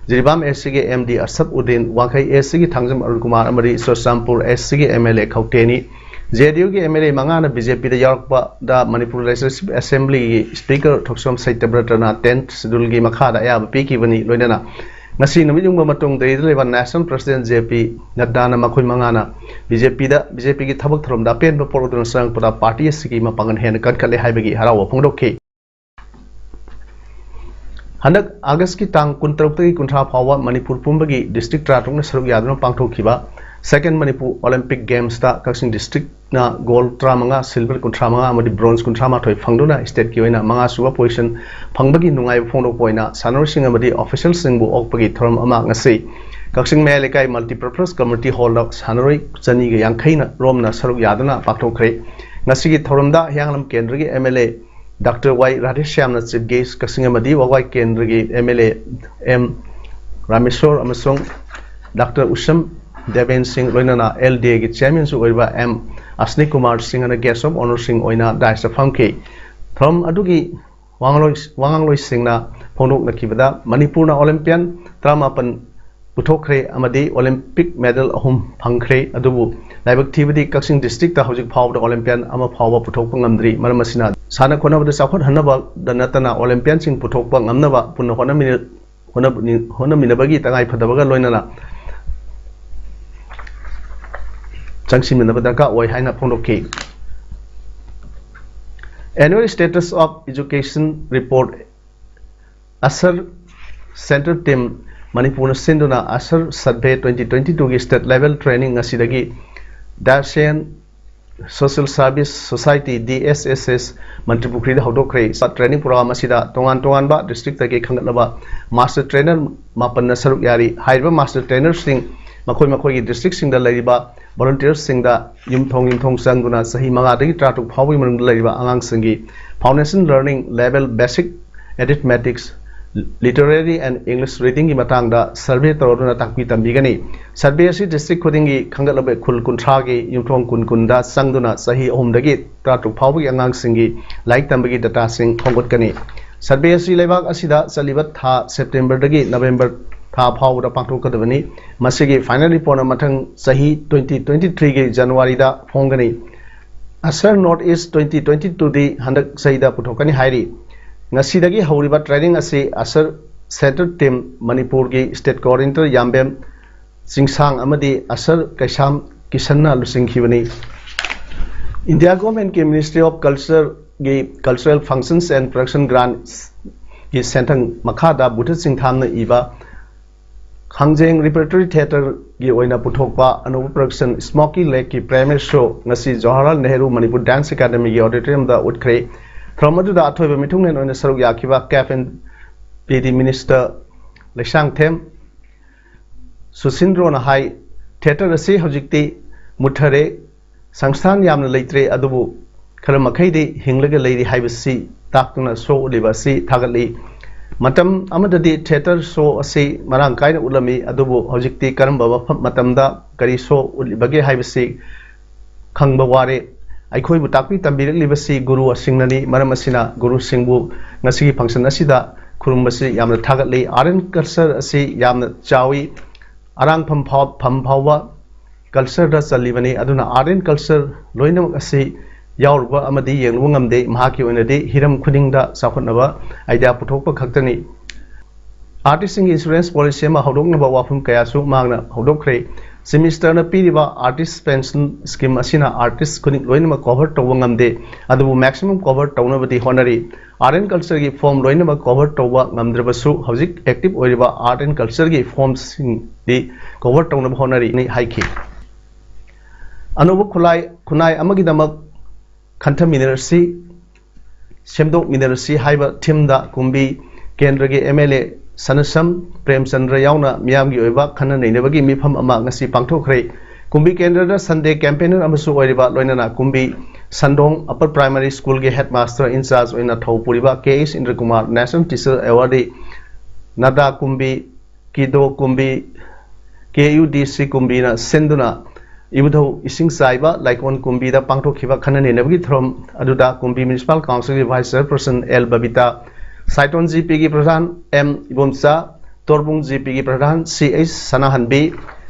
ꯖꯤꯔꯤꯕꯥꯝ ꯑꯦꯁ ꯁꯤꯒꯤ ꯑꯦꯝ ꯗꯤ ꯑꯁꯐ ꯎꯗꯤꯟ, ꯋꯥꯡꯈꯩ ꯑꯦꯁ ꯁꯤꯒꯤ ꯊꯥꯡꯖꯝ ꯑꯔꯨꯟ ꯀꯨꯃꯥꯔ ꯑꯃꯗꯤ ꯆꯨꯔꯆꯥꯟꯄꯨꯔ ꯑꯦꯁ ꯁꯤꯒꯤ ꯑꯦꯝ ꯑꯦꯜ ꯑꯦ ꯈꯧꯇꯦꯅꯤ꯫ ꯖꯦ ꯑꯦꯟ ꯌꯨꯒꯤ ꯑꯦꯝ ꯑꯦꯜ ꯑꯦ ꯃꯉꯥꯅ ꯕꯤ ꯖꯦ ꯄꯤꯗ ꯌꯥꯎꯔꯛꯄꯗ ꯃꯅꯤꯄꯨꯔ ꯂꯦꯖꯤꯁꯂꯦꯇꯤꯚ ꯑꯦꯁꯦꯝꯕ꯭ꯂꯤꯒꯤ ꯁ꯭ꯄꯤꯀꯔ ꯊꯣꯛꯆꯣꯝ ꯁꯩꯇꯕ꯭ꯔꯇꯅ ꯇꯦꯟꯊ ꯁꯦꯗꯨꯜꯒꯤ ꯃꯈꯥꯗ ꯑꯌꯥꯕ ꯄꯤꯈꯤꯕꯅꯤ꯫ ꯂꯣꯏꯅꯅ ꯉꯁꯤ ꯅꯨꯃꯤꯠ ꯌꯨꯡꯕ ꯃꯇꯨꯡ ꯗꯦꯜꯂꯤꯗ ꯂꯩꯕ ꯅꯦꯁꯅꯦꯜ ꯄ꯭ꯔꯁꯤꯗꯦꯟꯠ ꯖꯦ ꯄꯤ ꯅꯗ꯭ꯗꯥꯅ ꯃꯈꯣꯏ ꯃꯉꯥꯅ ꯕꯤ ꯖꯦ ꯄꯤꯗ, ꯕꯤ ꯖꯦ ꯄꯤꯒꯤ ꯊꯕꯛ ꯊꯧꯔꯝꯗ ꯑꯄꯦꯟꯕ ꯄꯣꯛꯂꯗꯨꯅ ꯆꯪꯂꯛꯄꯗ ꯄꯥꯔꯇꯤ ꯑꯁꯤꯒꯤ ꯃꯄꯥꯡꯒꯜ ꯍꯦꯟꯅ ꯀꯟꯈꯠꯂꯦ ꯍꯥꯏꯕꯒꯤ ꯍꯔꯥꯎꯕ ꯐꯣꯡꯗꯣꯛꯈꯤ꯫ ꯍꯟꯗꯛ ꯑꯥꯒꯁꯀꯤ ꯇꯥꯡ ꯀꯨꯟꯇꯔꯨꯛꯇꯒꯤ ꯀꯨꯟꯊ꯭ꯔꯥ ꯐꯥꯎꯕ ꯃꯅꯤꯄꯨꯔ ꯄꯨꯝꯕꯒꯤ ꯗꯤꯁꯇ꯭ꯔꯤꯛ ꯇꯔꯥꯇꯔꯨꯛꯅ ꯁꯔꯨꯛ ꯌꯥꯗꯨꯅ ꯄꯥꯡꯊꯣꯛꯈꯤꯕ ꯁꯦꯀꯦꯟ ꯃꯅꯤꯄꯨꯔ ꯑꯣꯂꯤꯝꯄꯤꯛ ꯒꯦꯝꯁꯇ ꯀꯛꯆꯤꯡ ꯗꯤꯁꯇ꯭ꯔꯤꯛꯅ ꯒꯣꯜꯗ ꯇꯔꯥꯃꯉꯥ, ꯁꯤꯜꯚꯔ ꯀꯨꯟꯊ꯭ꯔꯥ ꯃꯉꯥ ꯑꯃꯗꯤ ꯕ꯭ꯔꯣꯟꯖ ꯀꯨꯟꯊ꯭ꯔꯥ ꯃꯥꯊꯣꯏ ꯐꯪꯗꯨꯅ ꯁ꯭ꯇꯦꯠꯀꯤ ꯑꯣꯏꯅ ꯃꯉꯥ ꯁꯨꯕ ꯄꯣꯖꯤꯁꯟ ꯐꯪꯕꯒꯤ ꯅꯨꯡꯉꯥꯏꯕ ꯐꯣꯡꯗꯣꯛꯄ ꯑꯣꯏꯅ ꯁꯥꯟꯅꯔꯣꯏꯁꯤꯡ ꯑꯃꯗꯤ ꯑꯣꯐꯤꯁꯤꯌꯦꯜꯁꯤꯡꯕꯨ ꯑꯣꯛꯄꯒꯤ ꯊꯧꯔꯝ ꯑꯃ ꯉꯁꯤ ꯀꯛꯆꯤꯡ ꯃꯌꯥꯏ ꯂꯩꯀꯥꯏ ꯃꯜꯇꯤꯄꯔꯄꯁ ꯀꯝꯃ꯭ꯌꯨꯅꯤꯇꯤ ꯍꯣꯜꯗ ꯁꯥꯟꯅꯔꯣꯏ ꯆꯅꯤꯒ ꯌꯥꯡꯈꯩꯅ ꯔꯣꯝꯅ ꯁꯔꯨꯛ ꯌꯥꯗꯨꯅ ꯄꯥꯡꯊꯣꯛꯈ꯭ꯔꯦ꯫ ꯉꯁꯤꯒꯤ ꯊꯧꯔꯝꯗ ꯍꯤꯌꯥꯡꯂꯝ ꯀꯦꯟꯗ꯭ꯔꯒꯤ M L A doctor Y ꯔꯥꯙꯦꯁ꯭ꯌꯥꯝꯅ ꯆꯤꯐ ꯒꯦꯁ꯭ꯠ, ꯀꯛꯆꯤꯡ ꯑꯃꯗꯤ ꯋꯥꯕꯒꯥꯏ ꯀꯦꯟꯗ꯭ꯔꯒꯤ M L A M Rameshwar ꯑꯃꯁꯨꯡ ꯗꯥꯛꯇꯔ ꯎꯁꯝ ꯗꯦꯕꯦꯟ ꯁꯤꯡ, ꯂꯣꯏꯅꯅ ꯑꯦꯜ ꯗꯤ ꯑꯦꯒꯤ ꯆꯤꯌꯥꯔꯃꯦꯟꯁꯨ ꯑꯣꯏꯔꯤꯕ ꯑꯦꯝ ꯑꯁꯅꯤ ꯀꯨꯃꯥꯔ ꯁꯤꯡꯍꯅ ꯒꯦꯁ꯭ꯠ ꯑꯣꯐ ꯑꯣꯅꯔꯁꯤꯡ ꯑꯣꯏꯅ ꯗꯥꯏꯁꯇ ꯐꯝꯈꯤ꯫ ꯊꯧꯔꯝ ꯑꯗꯨꯒꯤ ꯋꯥꯉꯥꯡꯂꯣꯏ-, ꯋꯥꯉꯥꯡꯂꯣꯏꯁꯤꯡꯅ ꯐꯣꯡꯗꯣꯛꯅꯈꯤꯕꯗ, ꯃꯅꯤꯄꯨꯔꯅ ꯑꯣꯂꯤꯝꯄꯤꯌꯥꯟ ꯇꯔꯥꯃꯥꯄꯟ ꯄꯨꯊꯣꯛꯈ꯭ꯔꯦ ꯑꯃꯗꯤ ꯑꯣꯂꯤꯝꯄꯤꯛ ꯃꯦꯗꯜ ꯑꯍꯨꯝ ꯐꯪꯈ꯭ꯔꯦ꯫ ꯑꯗꯨꯕꯨ ꯂꯥꯏꯕꯛ ꯊꯤꯕꯗꯤ ꯀꯛꯆꯤꯡ ꯗꯤꯁꯇ꯭ꯔꯤꯛꯇ ꯍꯧꯖꯤꯛ ꯐꯥꯎꯕꯗ ꯑꯣꯂꯤꯝꯄꯤꯌꯥꯟ ꯑꯃ ꯐꯥꯎꯕ ꯄꯨꯊꯣꯛꯄ ꯉꯝꯗ꯭ꯔꯤ꯫ ꯃꯔꯝ ꯑꯁꯤꯅ, ꯁꯥꯟꯅ ꯈꯣꯠꯅꯕꯗ ꯆꯥꯎꯈꯠꯍꯟꯅꯕꯗ ꯅꯠꯇꯅ ꯑꯣꯂꯤꯝꯄꯤꯌꯥꯟꯁꯤꯡ ꯄꯨꯊꯣꯛꯄ ꯉꯝꯅꯕ ꯄꯨꯟꯅ ꯍꯣꯠꯅꯃꯤꯟꯅ-, ꯍꯣꯠꯅꯃꯤꯟꯅꯕꯒꯤ ꯇꯉꯥꯏ ꯐꯗꯕꯒ ꯂꯣꯏꯅꯅ ꯆꯪꯁꯤꯟꯃꯤꯟꯅꯕ ꯗꯔꯀꯥꯔ ꯑꯣꯏ ꯍꯥꯏꯅ ꯐꯣꯡꯗꯣꯛꯈꯤ꯫ Annual Status of Education Report, ASER central team ꯃꯅꯤꯄꯨꯔꯅ ꯁꯤꯟꯗꯨꯅ ꯑꯁꯔ ꯁꯔꯚꯦ ꯇ꯭ꯋꯦꯟꯇꯤ ꯇ꯭ꯋꯦꯟꯇꯤ ꯇꯨꯒꯤ ꯁ꯭ꯇꯦꯠ ꯂꯦꯚꯦꯜ ꯇ꯭ꯔꯦꯅꯤꯡ ꯑꯁꯤꯗꯒꯤ ꯗꯥꯁꯦꯟ social service society, D S S S, ꯃꯟꯇ꯭ꯔꯤꯄꯨꯈ꯭ꯔꯤꯗ ꯍꯧꯗꯣꯛꯈ꯭ꯔꯦ꯫ ꯇ꯭ꯔꯦꯅꯤꯡ ꯄ꯭ꯔꯣꯒ꯭ꯔꯥꯝ ꯑꯁꯤꯗ ꯇꯣꯉꯥꯟ ꯇꯣꯉꯥꯟꯕ ꯗꯤꯁꯇ꯭ꯔꯤꯛꯇꯒꯤ ꯈꯟꯒꯠꯂꯕ ꯃꯥꯁꯇꯔ ꯇ꯭ꯔꯦꯅꯔ ꯃꯥꯄꯟꯅ ꯁꯔꯨꯛ ꯌꯥꯔꯤ꯫ ꯍꯥꯏꯔꯤꯕ ꯃꯥꯁꯇꯔ ꯇ꯭ꯔꯦꯅꯔꯁꯤꯡ ꯃꯈꯣꯏ ꯃꯈꯣꯏꯒꯤ ꯗꯤꯁꯇ꯭ꯔꯤꯛꯁꯤꯡꯗ ꯂꯩꯔꯤꯕ ꯚꯣꯂꯨꯟꯇꯤꯌꯔꯁꯤꯡꯗ ꯌꯨꯝꯊꯣꯡ ꯌꯨꯝꯊꯣꯡ ꯆꯪꯗꯨꯅ ꯆꯍꯤ ꯃꯉꯥꯗꯒꯤ ꯇꯔꯥꯇꯔꯨꯛ ꯐꯥꯎꯕꯒꯤ ꯃꯅꯨꯡꯗ ꯂꯩꯔꯤꯕ ꯑꯉꯥꯡꯁꯤꯡꯒꯤ foundation learning level, basic arithmetics, literary and English readingꯒꯤ ꯃꯇꯥꯡꯗ ꯁꯔꯚꯦ ꯇꯧꯔꯗꯨꯅ ꯇꯥꯛꯄꯤ ꯇꯝꯕꯤꯒꯅꯤ꯫ ꯁꯔꯚꯦ ꯑꯁꯤ ꯗꯤꯁꯇ꯭ꯔꯤꯛ ꯈꯨꯗꯤꯡꯒꯤ ꯈꯟꯒꯠꯂꯕ ꯈꯨꯜ ꯀꯨꯟꯊ꯭ꯔꯥꯒꯤ ꯌꯨꯝꯊꯣꯡ ꯀꯨꯟ ꯀꯨꯟꯗ ꯆꯪꯗꯨꯅ ꯆꯍꯤ ꯑꯍꯨꯝꯗꯒꯤ ꯇꯔꯥꯇꯔꯨꯛ ꯐꯥꯎꯕꯒꯤ ꯑꯉꯥꯡꯁꯤꯡꯒꯤ ꯂꯥꯏꯔꯤꯛ ꯇꯝꯕꯒꯤ ꯗꯇꯥꯁꯤꯡ ꯈꯣꯝꯒꯠꯀꯅꯤ꯫ ꯁꯔꯚꯦ ꯑꯁꯤ ꯂꯩꯕꯥꯛ ꯑꯁꯤꯗ ꯆꯠꯂꯤꯕ ꯊꯥ ꯁꯦꯞꯇꯦꯝꯕꯔꯗꯒꯤ ꯅꯕꯦꯝꯕꯔ ꯊꯥ ꯐꯥꯎꯕꯗ ꯄꯥꯡꯊꯣꯛꯀꯗꯕꯅꯤ꯫ ꯃꯁꯤꯒꯤ ꯐꯥꯏꯅꯦꯜ ꯔꯤꯄꯣꯔꯠꯅ ꯃꯊꯪ ꯆꯍꯤ twenty twenty-threeꯒꯤ ꯖꯅꯋꯥꯔꯤꯗ ꯐꯣꯡꯒꯅꯤ꯫ ꯑꯁꯔ ꯅꯣꯔꯠ ꯏꯁ twenty twenty-twoꯗꯤ ꯍꯟꯗꯛ ꯆꯍꯤꯗ ꯄꯨꯊꯣꯛꯀꯅꯤ ꯍꯥꯏꯔꯤ꯫ ꯉꯁꯤꯗꯒꯤ ꯍꯧꯔꯤꯕ ꯇ꯭ꯔꯦꯅꯤꯡ ꯑꯁꯤ ꯑꯁꯔ ꯁꯦꯟꯇꯔ ꯇꯤꯝ, ꯃꯅꯤꯄꯨꯔꯒꯤ ꯁ꯭ꯇꯦꯠ ꯀꯣꯑꯣꯔꯗꯤꯅꯦꯇꯔ ꯌꯥꯝꯕꯦꯝ ꯆꯤꯡꯁꯥꯡ ꯑꯃꯗꯤ ꯑꯁꯔ ꯀꯩꯁꯥꯝ ꯀꯤꯁꯟꯅ ꯂꯨꯆꯤꯡꯈꯤꯕꯅꯤ꯫ ꯏꯟꯗꯤꯌꯥ ꯒꯣꯔꯃꯦꯟꯠꯀꯤ Ministry of Cultureꯒꯤ Cultural Functions and Production Grantsꯀꯤ ꯁꯦꯟꯊꯪ ꯃꯈꯥꯗ ꯕꯨꯙ ꯆꯤꯡꯊꯥꯝꯅ ꯏꯕ ꯈꯥꯡꯖꯦꯡ Repertory Theatreꯒꯤ ꯑꯣꯏꯅ ꯄꯨꯊꯣꯛꯄ ꯑꯅꯧꯕ production Smoky Lakeꯀꯤ premiere show ꯉꯁꯤ ꯖꯋꯥꯍꯔꯂꯥꯜ ꯅꯦꯍꯔꯨ ꯃꯅꯤꯄꯨꯔ Dance Academyꯒꯤ auditoriumꯗ ꯎꯠꯈ꯭ꯔꯦ꯫ ꯊꯧꯔꯝ ꯑꯗꯨꯗ ꯑꯊꯣꯏꯕ ꯃꯤꯊꯨꯡꯂꯦꯟ ꯑꯣꯏꯅ ꯁꯔꯨꯛ ꯌꯥꯈꯤꯕ CAF and PD Minister Leishangthem ꯁꯨꯁꯤꯟꯗ꯭ꯔꯣꯅ ꯍꯥꯏ, ꯊꯤꯌꯦꯇꯔ ꯑꯁꯤ ꯍꯧꯖꯤꯛꯇꯤ ꯃꯨꯠꯊꯔꯦ, ꯁꯪꯁꯊꯥꯟ ꯌꯥꯝꯅ ꯂꯩꯇ꯭ꯔꯦ, ꯑꯗꯨꯕꯨ ꯈꯔ ꯃꯈꯩꯗꯤ ꯍꯤꯡꯂꯒ ꯂꯩꯔꯤ ꯍꯥꯏꯕꯁꯤ ꯇꯥꯛꯇꯨꯅ show ꯎꯠꯂꯤꯕ ꯑꯁꯤ ꯊꯥꯒꯠꯂꯤ꯫ ꯃꯇꯝ ꯑꯃꯗꯗꯤ ꯊꯤꯌꯦꯇꯔ show ꯑꯁꯤ ꯃꯔꯥꯡ ꯀꯥꯏꯅ ꯎꯠꯂꯝꯃꯤ, ꯑꯗꯨꯕꯨ ꯍꯧꯖꯤꯛꯇꯤ ꯀꯔꯝꯕ ꯃꯐꯝ, ꯃꯇꯝꯗ ꯀꯔꯤ show ꯎꯠꯂꯤꯕꯒꯦ ꯍꯥꯏꯕꯁꯤ ꯈꯪꯕ ꯋꯥꯔꯦ꯫ ꯑꯩꯈꯣꯏꯕꯨ ꯇꯥꯛꯄꯤ ꯇꯝꯕꯤꯔꯛꯂꯤꯕꯁꯤ ꯒꯨꯔꯨꯁꯤꯡꯅꯅꯤ꯫ ꯃꯔꯝ ꯑꯁꯤꯅ ꯒꯨꯔꯨꯁꯤꯡꯕꯨ ꯉꯁꯤꯒꯤ function ꯑꯁꯤꯗ ꯈꯨꯔꯨꯝꯕꯁꯤ ꯌꯥꯝꯅ ꯊꯥꯒꯠꯂꯤ꯫ Art and culture ꯑꯁꯤ ꯌꯥꯝꯅ ꯆꯥꯎꯏ꯫ ꯑꯔꯥꯡꯐꯝ ꯐꯥꯎ-, ꯐꯝ ꯐꯥꯎꯕ cultureꯗ ꯆꯜꯂꯤꯕꯅꯤ꯫ ꯑꯗꯨꯅ art and culture ꯂꯣꯏꯅꯃꯛ ꯑꯁꯤ ꯌꯥꯎꯔꯨꯕ ꯑꯃꯗꯤ ꯌꯦꯡꯂꯨꯕ ꯉꯝꯗꯦ꯫ ꯃꯍꯥꯛꯀꯤ ꯑꯣꯏꯅꯗꯤ ꯍꯤꯔꯝ ꯈꯨꯗꯤꯡꯗ ꯆꯥꯎꯈꯠꯅꯕ idea ꯄꯨꯊꯣꯛꯄ ꯈꯛꯇꯅꯤ꯫ Artistꯁꯤꯡꯒꯤ insurance policy ꯑꯃ ꯍꯧꯗꯣꯛꯅꯕ ꯋꯥꯐꯝ ꯀꯌꯥꯁꯨ ꯃꯍꯥꯛꯅ ꯍꯧꯗꯣꯛꯈ꯭ꯔꯦ꯫ Chief Ministerꯅ ꯄꯤꯔꯤꯕ artist pension scheme ꯑꯁꯤꯅ artist ꯈꯨꯗꯤꯡ ꯂꯣꯏꯅꯃꯛ cover ꯇꯧꯕ ꯉꯝꯗꯦ, ꯑꯗꯨꯕꯨ maximum cover ꯇꯧꯅꯕꯗꯤ ꯍꯣꯠꯅꯔꯤ꯫ Art and cultureꯒꯤ form ꯂꯣꯏꯅꯃꯛ cover ꯇꯧꯕ ꯉꯝꯗ꯭ꯔꯕꯁꯨ, ꯍꯧꯖꯤꯛ active ꯑꯣꯏꯔꯤꯕ art and cultureꯒꯤ formꯁꯤꯡꯗꯤ cover ꯇꯧꯅꯕ ꯍꯣꯠꯅꯔꯤ ꯍꯥꯏꯈꯤ꯫ ꯑꯅꯧꯕ ꯈꯨꯠꯂꯥꯏ, ꯈꯨꯟꯅꯥꯏ ꯑꯃꯒꯤꯗꯃꯛ ꯈꯟꯊꯃꯤꯟꯅꯔꯁꯤ, ꯁꯦꯝꯗꯣꯛꯃꯤꯟꯅꯔꯁꯤ ꯍꯥꯏꯕ themeꯗ ꯀꯨꯝꯕꯤ ꯀꯦꯟꯗ꯭ꯔꯒꯤ MLA ꯁꯅꯁꯝ ꯄ꯭ꯔꯦꯝꯆꯟꯗ꯭ꯔ ꯌꯥꯎꯅ ꯃꯤꯌꯥꯝꯒꯤ ꯑꯣꯏꯕ ꯈꯟꯅ ꯅꯩꯅꯕꯒꯤ ꯃꯤꯐꯝ ꯑꯃ ꯉꯁꯤ ꯄꯥꯡꯊꯣꯛꯈ꯭ꯔꯦ꯫ ꯀꯨꯝꯕꯤ ꯀꯦꯟꯗ꯭ꯔꯗ Sunday campaigner ꯑꯃꯁꯨ ꯑꯣꯏꯔꯤꯕ ꯂꯣꯏꯅꯅ ꯀꯨꯝꯕꯤ ꯁꯟꯗꯣꯡ Upper Primary Schoolꯒꯤ headmaster in charge ꯑꯣꯏꯅ ꯊꯧ ꯄꯨꯔꯤꯕ K H ꯏꯟꯗ꯭ꯔꯀꯨꯃꯥꯔ National Teacher Awardee ꯅꯗꯥ ꯀꯨꯝꯕꯤ, ꯀꯤꯗꯣ ꯀꯨꯝꯕꯤ, KUDC ꯀꯨꯝꯕꯤꯅ ꯁꯤꯟꯗꯨꯅ ꯏꯕꯨꯙꯧ ꯏꯁꯤꯡ ꯆꯥꯏꯕ ꯂꯥꯏꯀꯣꯟ ꯀꯨꯝꯕꯤꯗ ꯄꯥꯡꯊꯣꯛꯈꯤꯕ ꯈꯟꯅ ꯅꯩꯅꯕꯒꯤ ꯊꯧꯔꯝ ꯑꯗꯨꯗ ꯀꯨꯝꯕꯤ Municipal Councilꯒꯤ Vice Chairperson L Babita, Saiton G ꯄꯤꯒꯤ ꯄ꯭ꯔꯙꯥꯟ ꯑꯦꯝ ꯏꯕꯣꯝꯆꯥ, ꯇꯣꯔꯕꯨꯡ ꯖꯤ ꯄꯤꯒꯤ ꯄ꯭ꯔꯙꯥꯟ ꯁꯤ ꯑꯩꯆ ꯁꯅꯥꯍꯟꯕꯤ,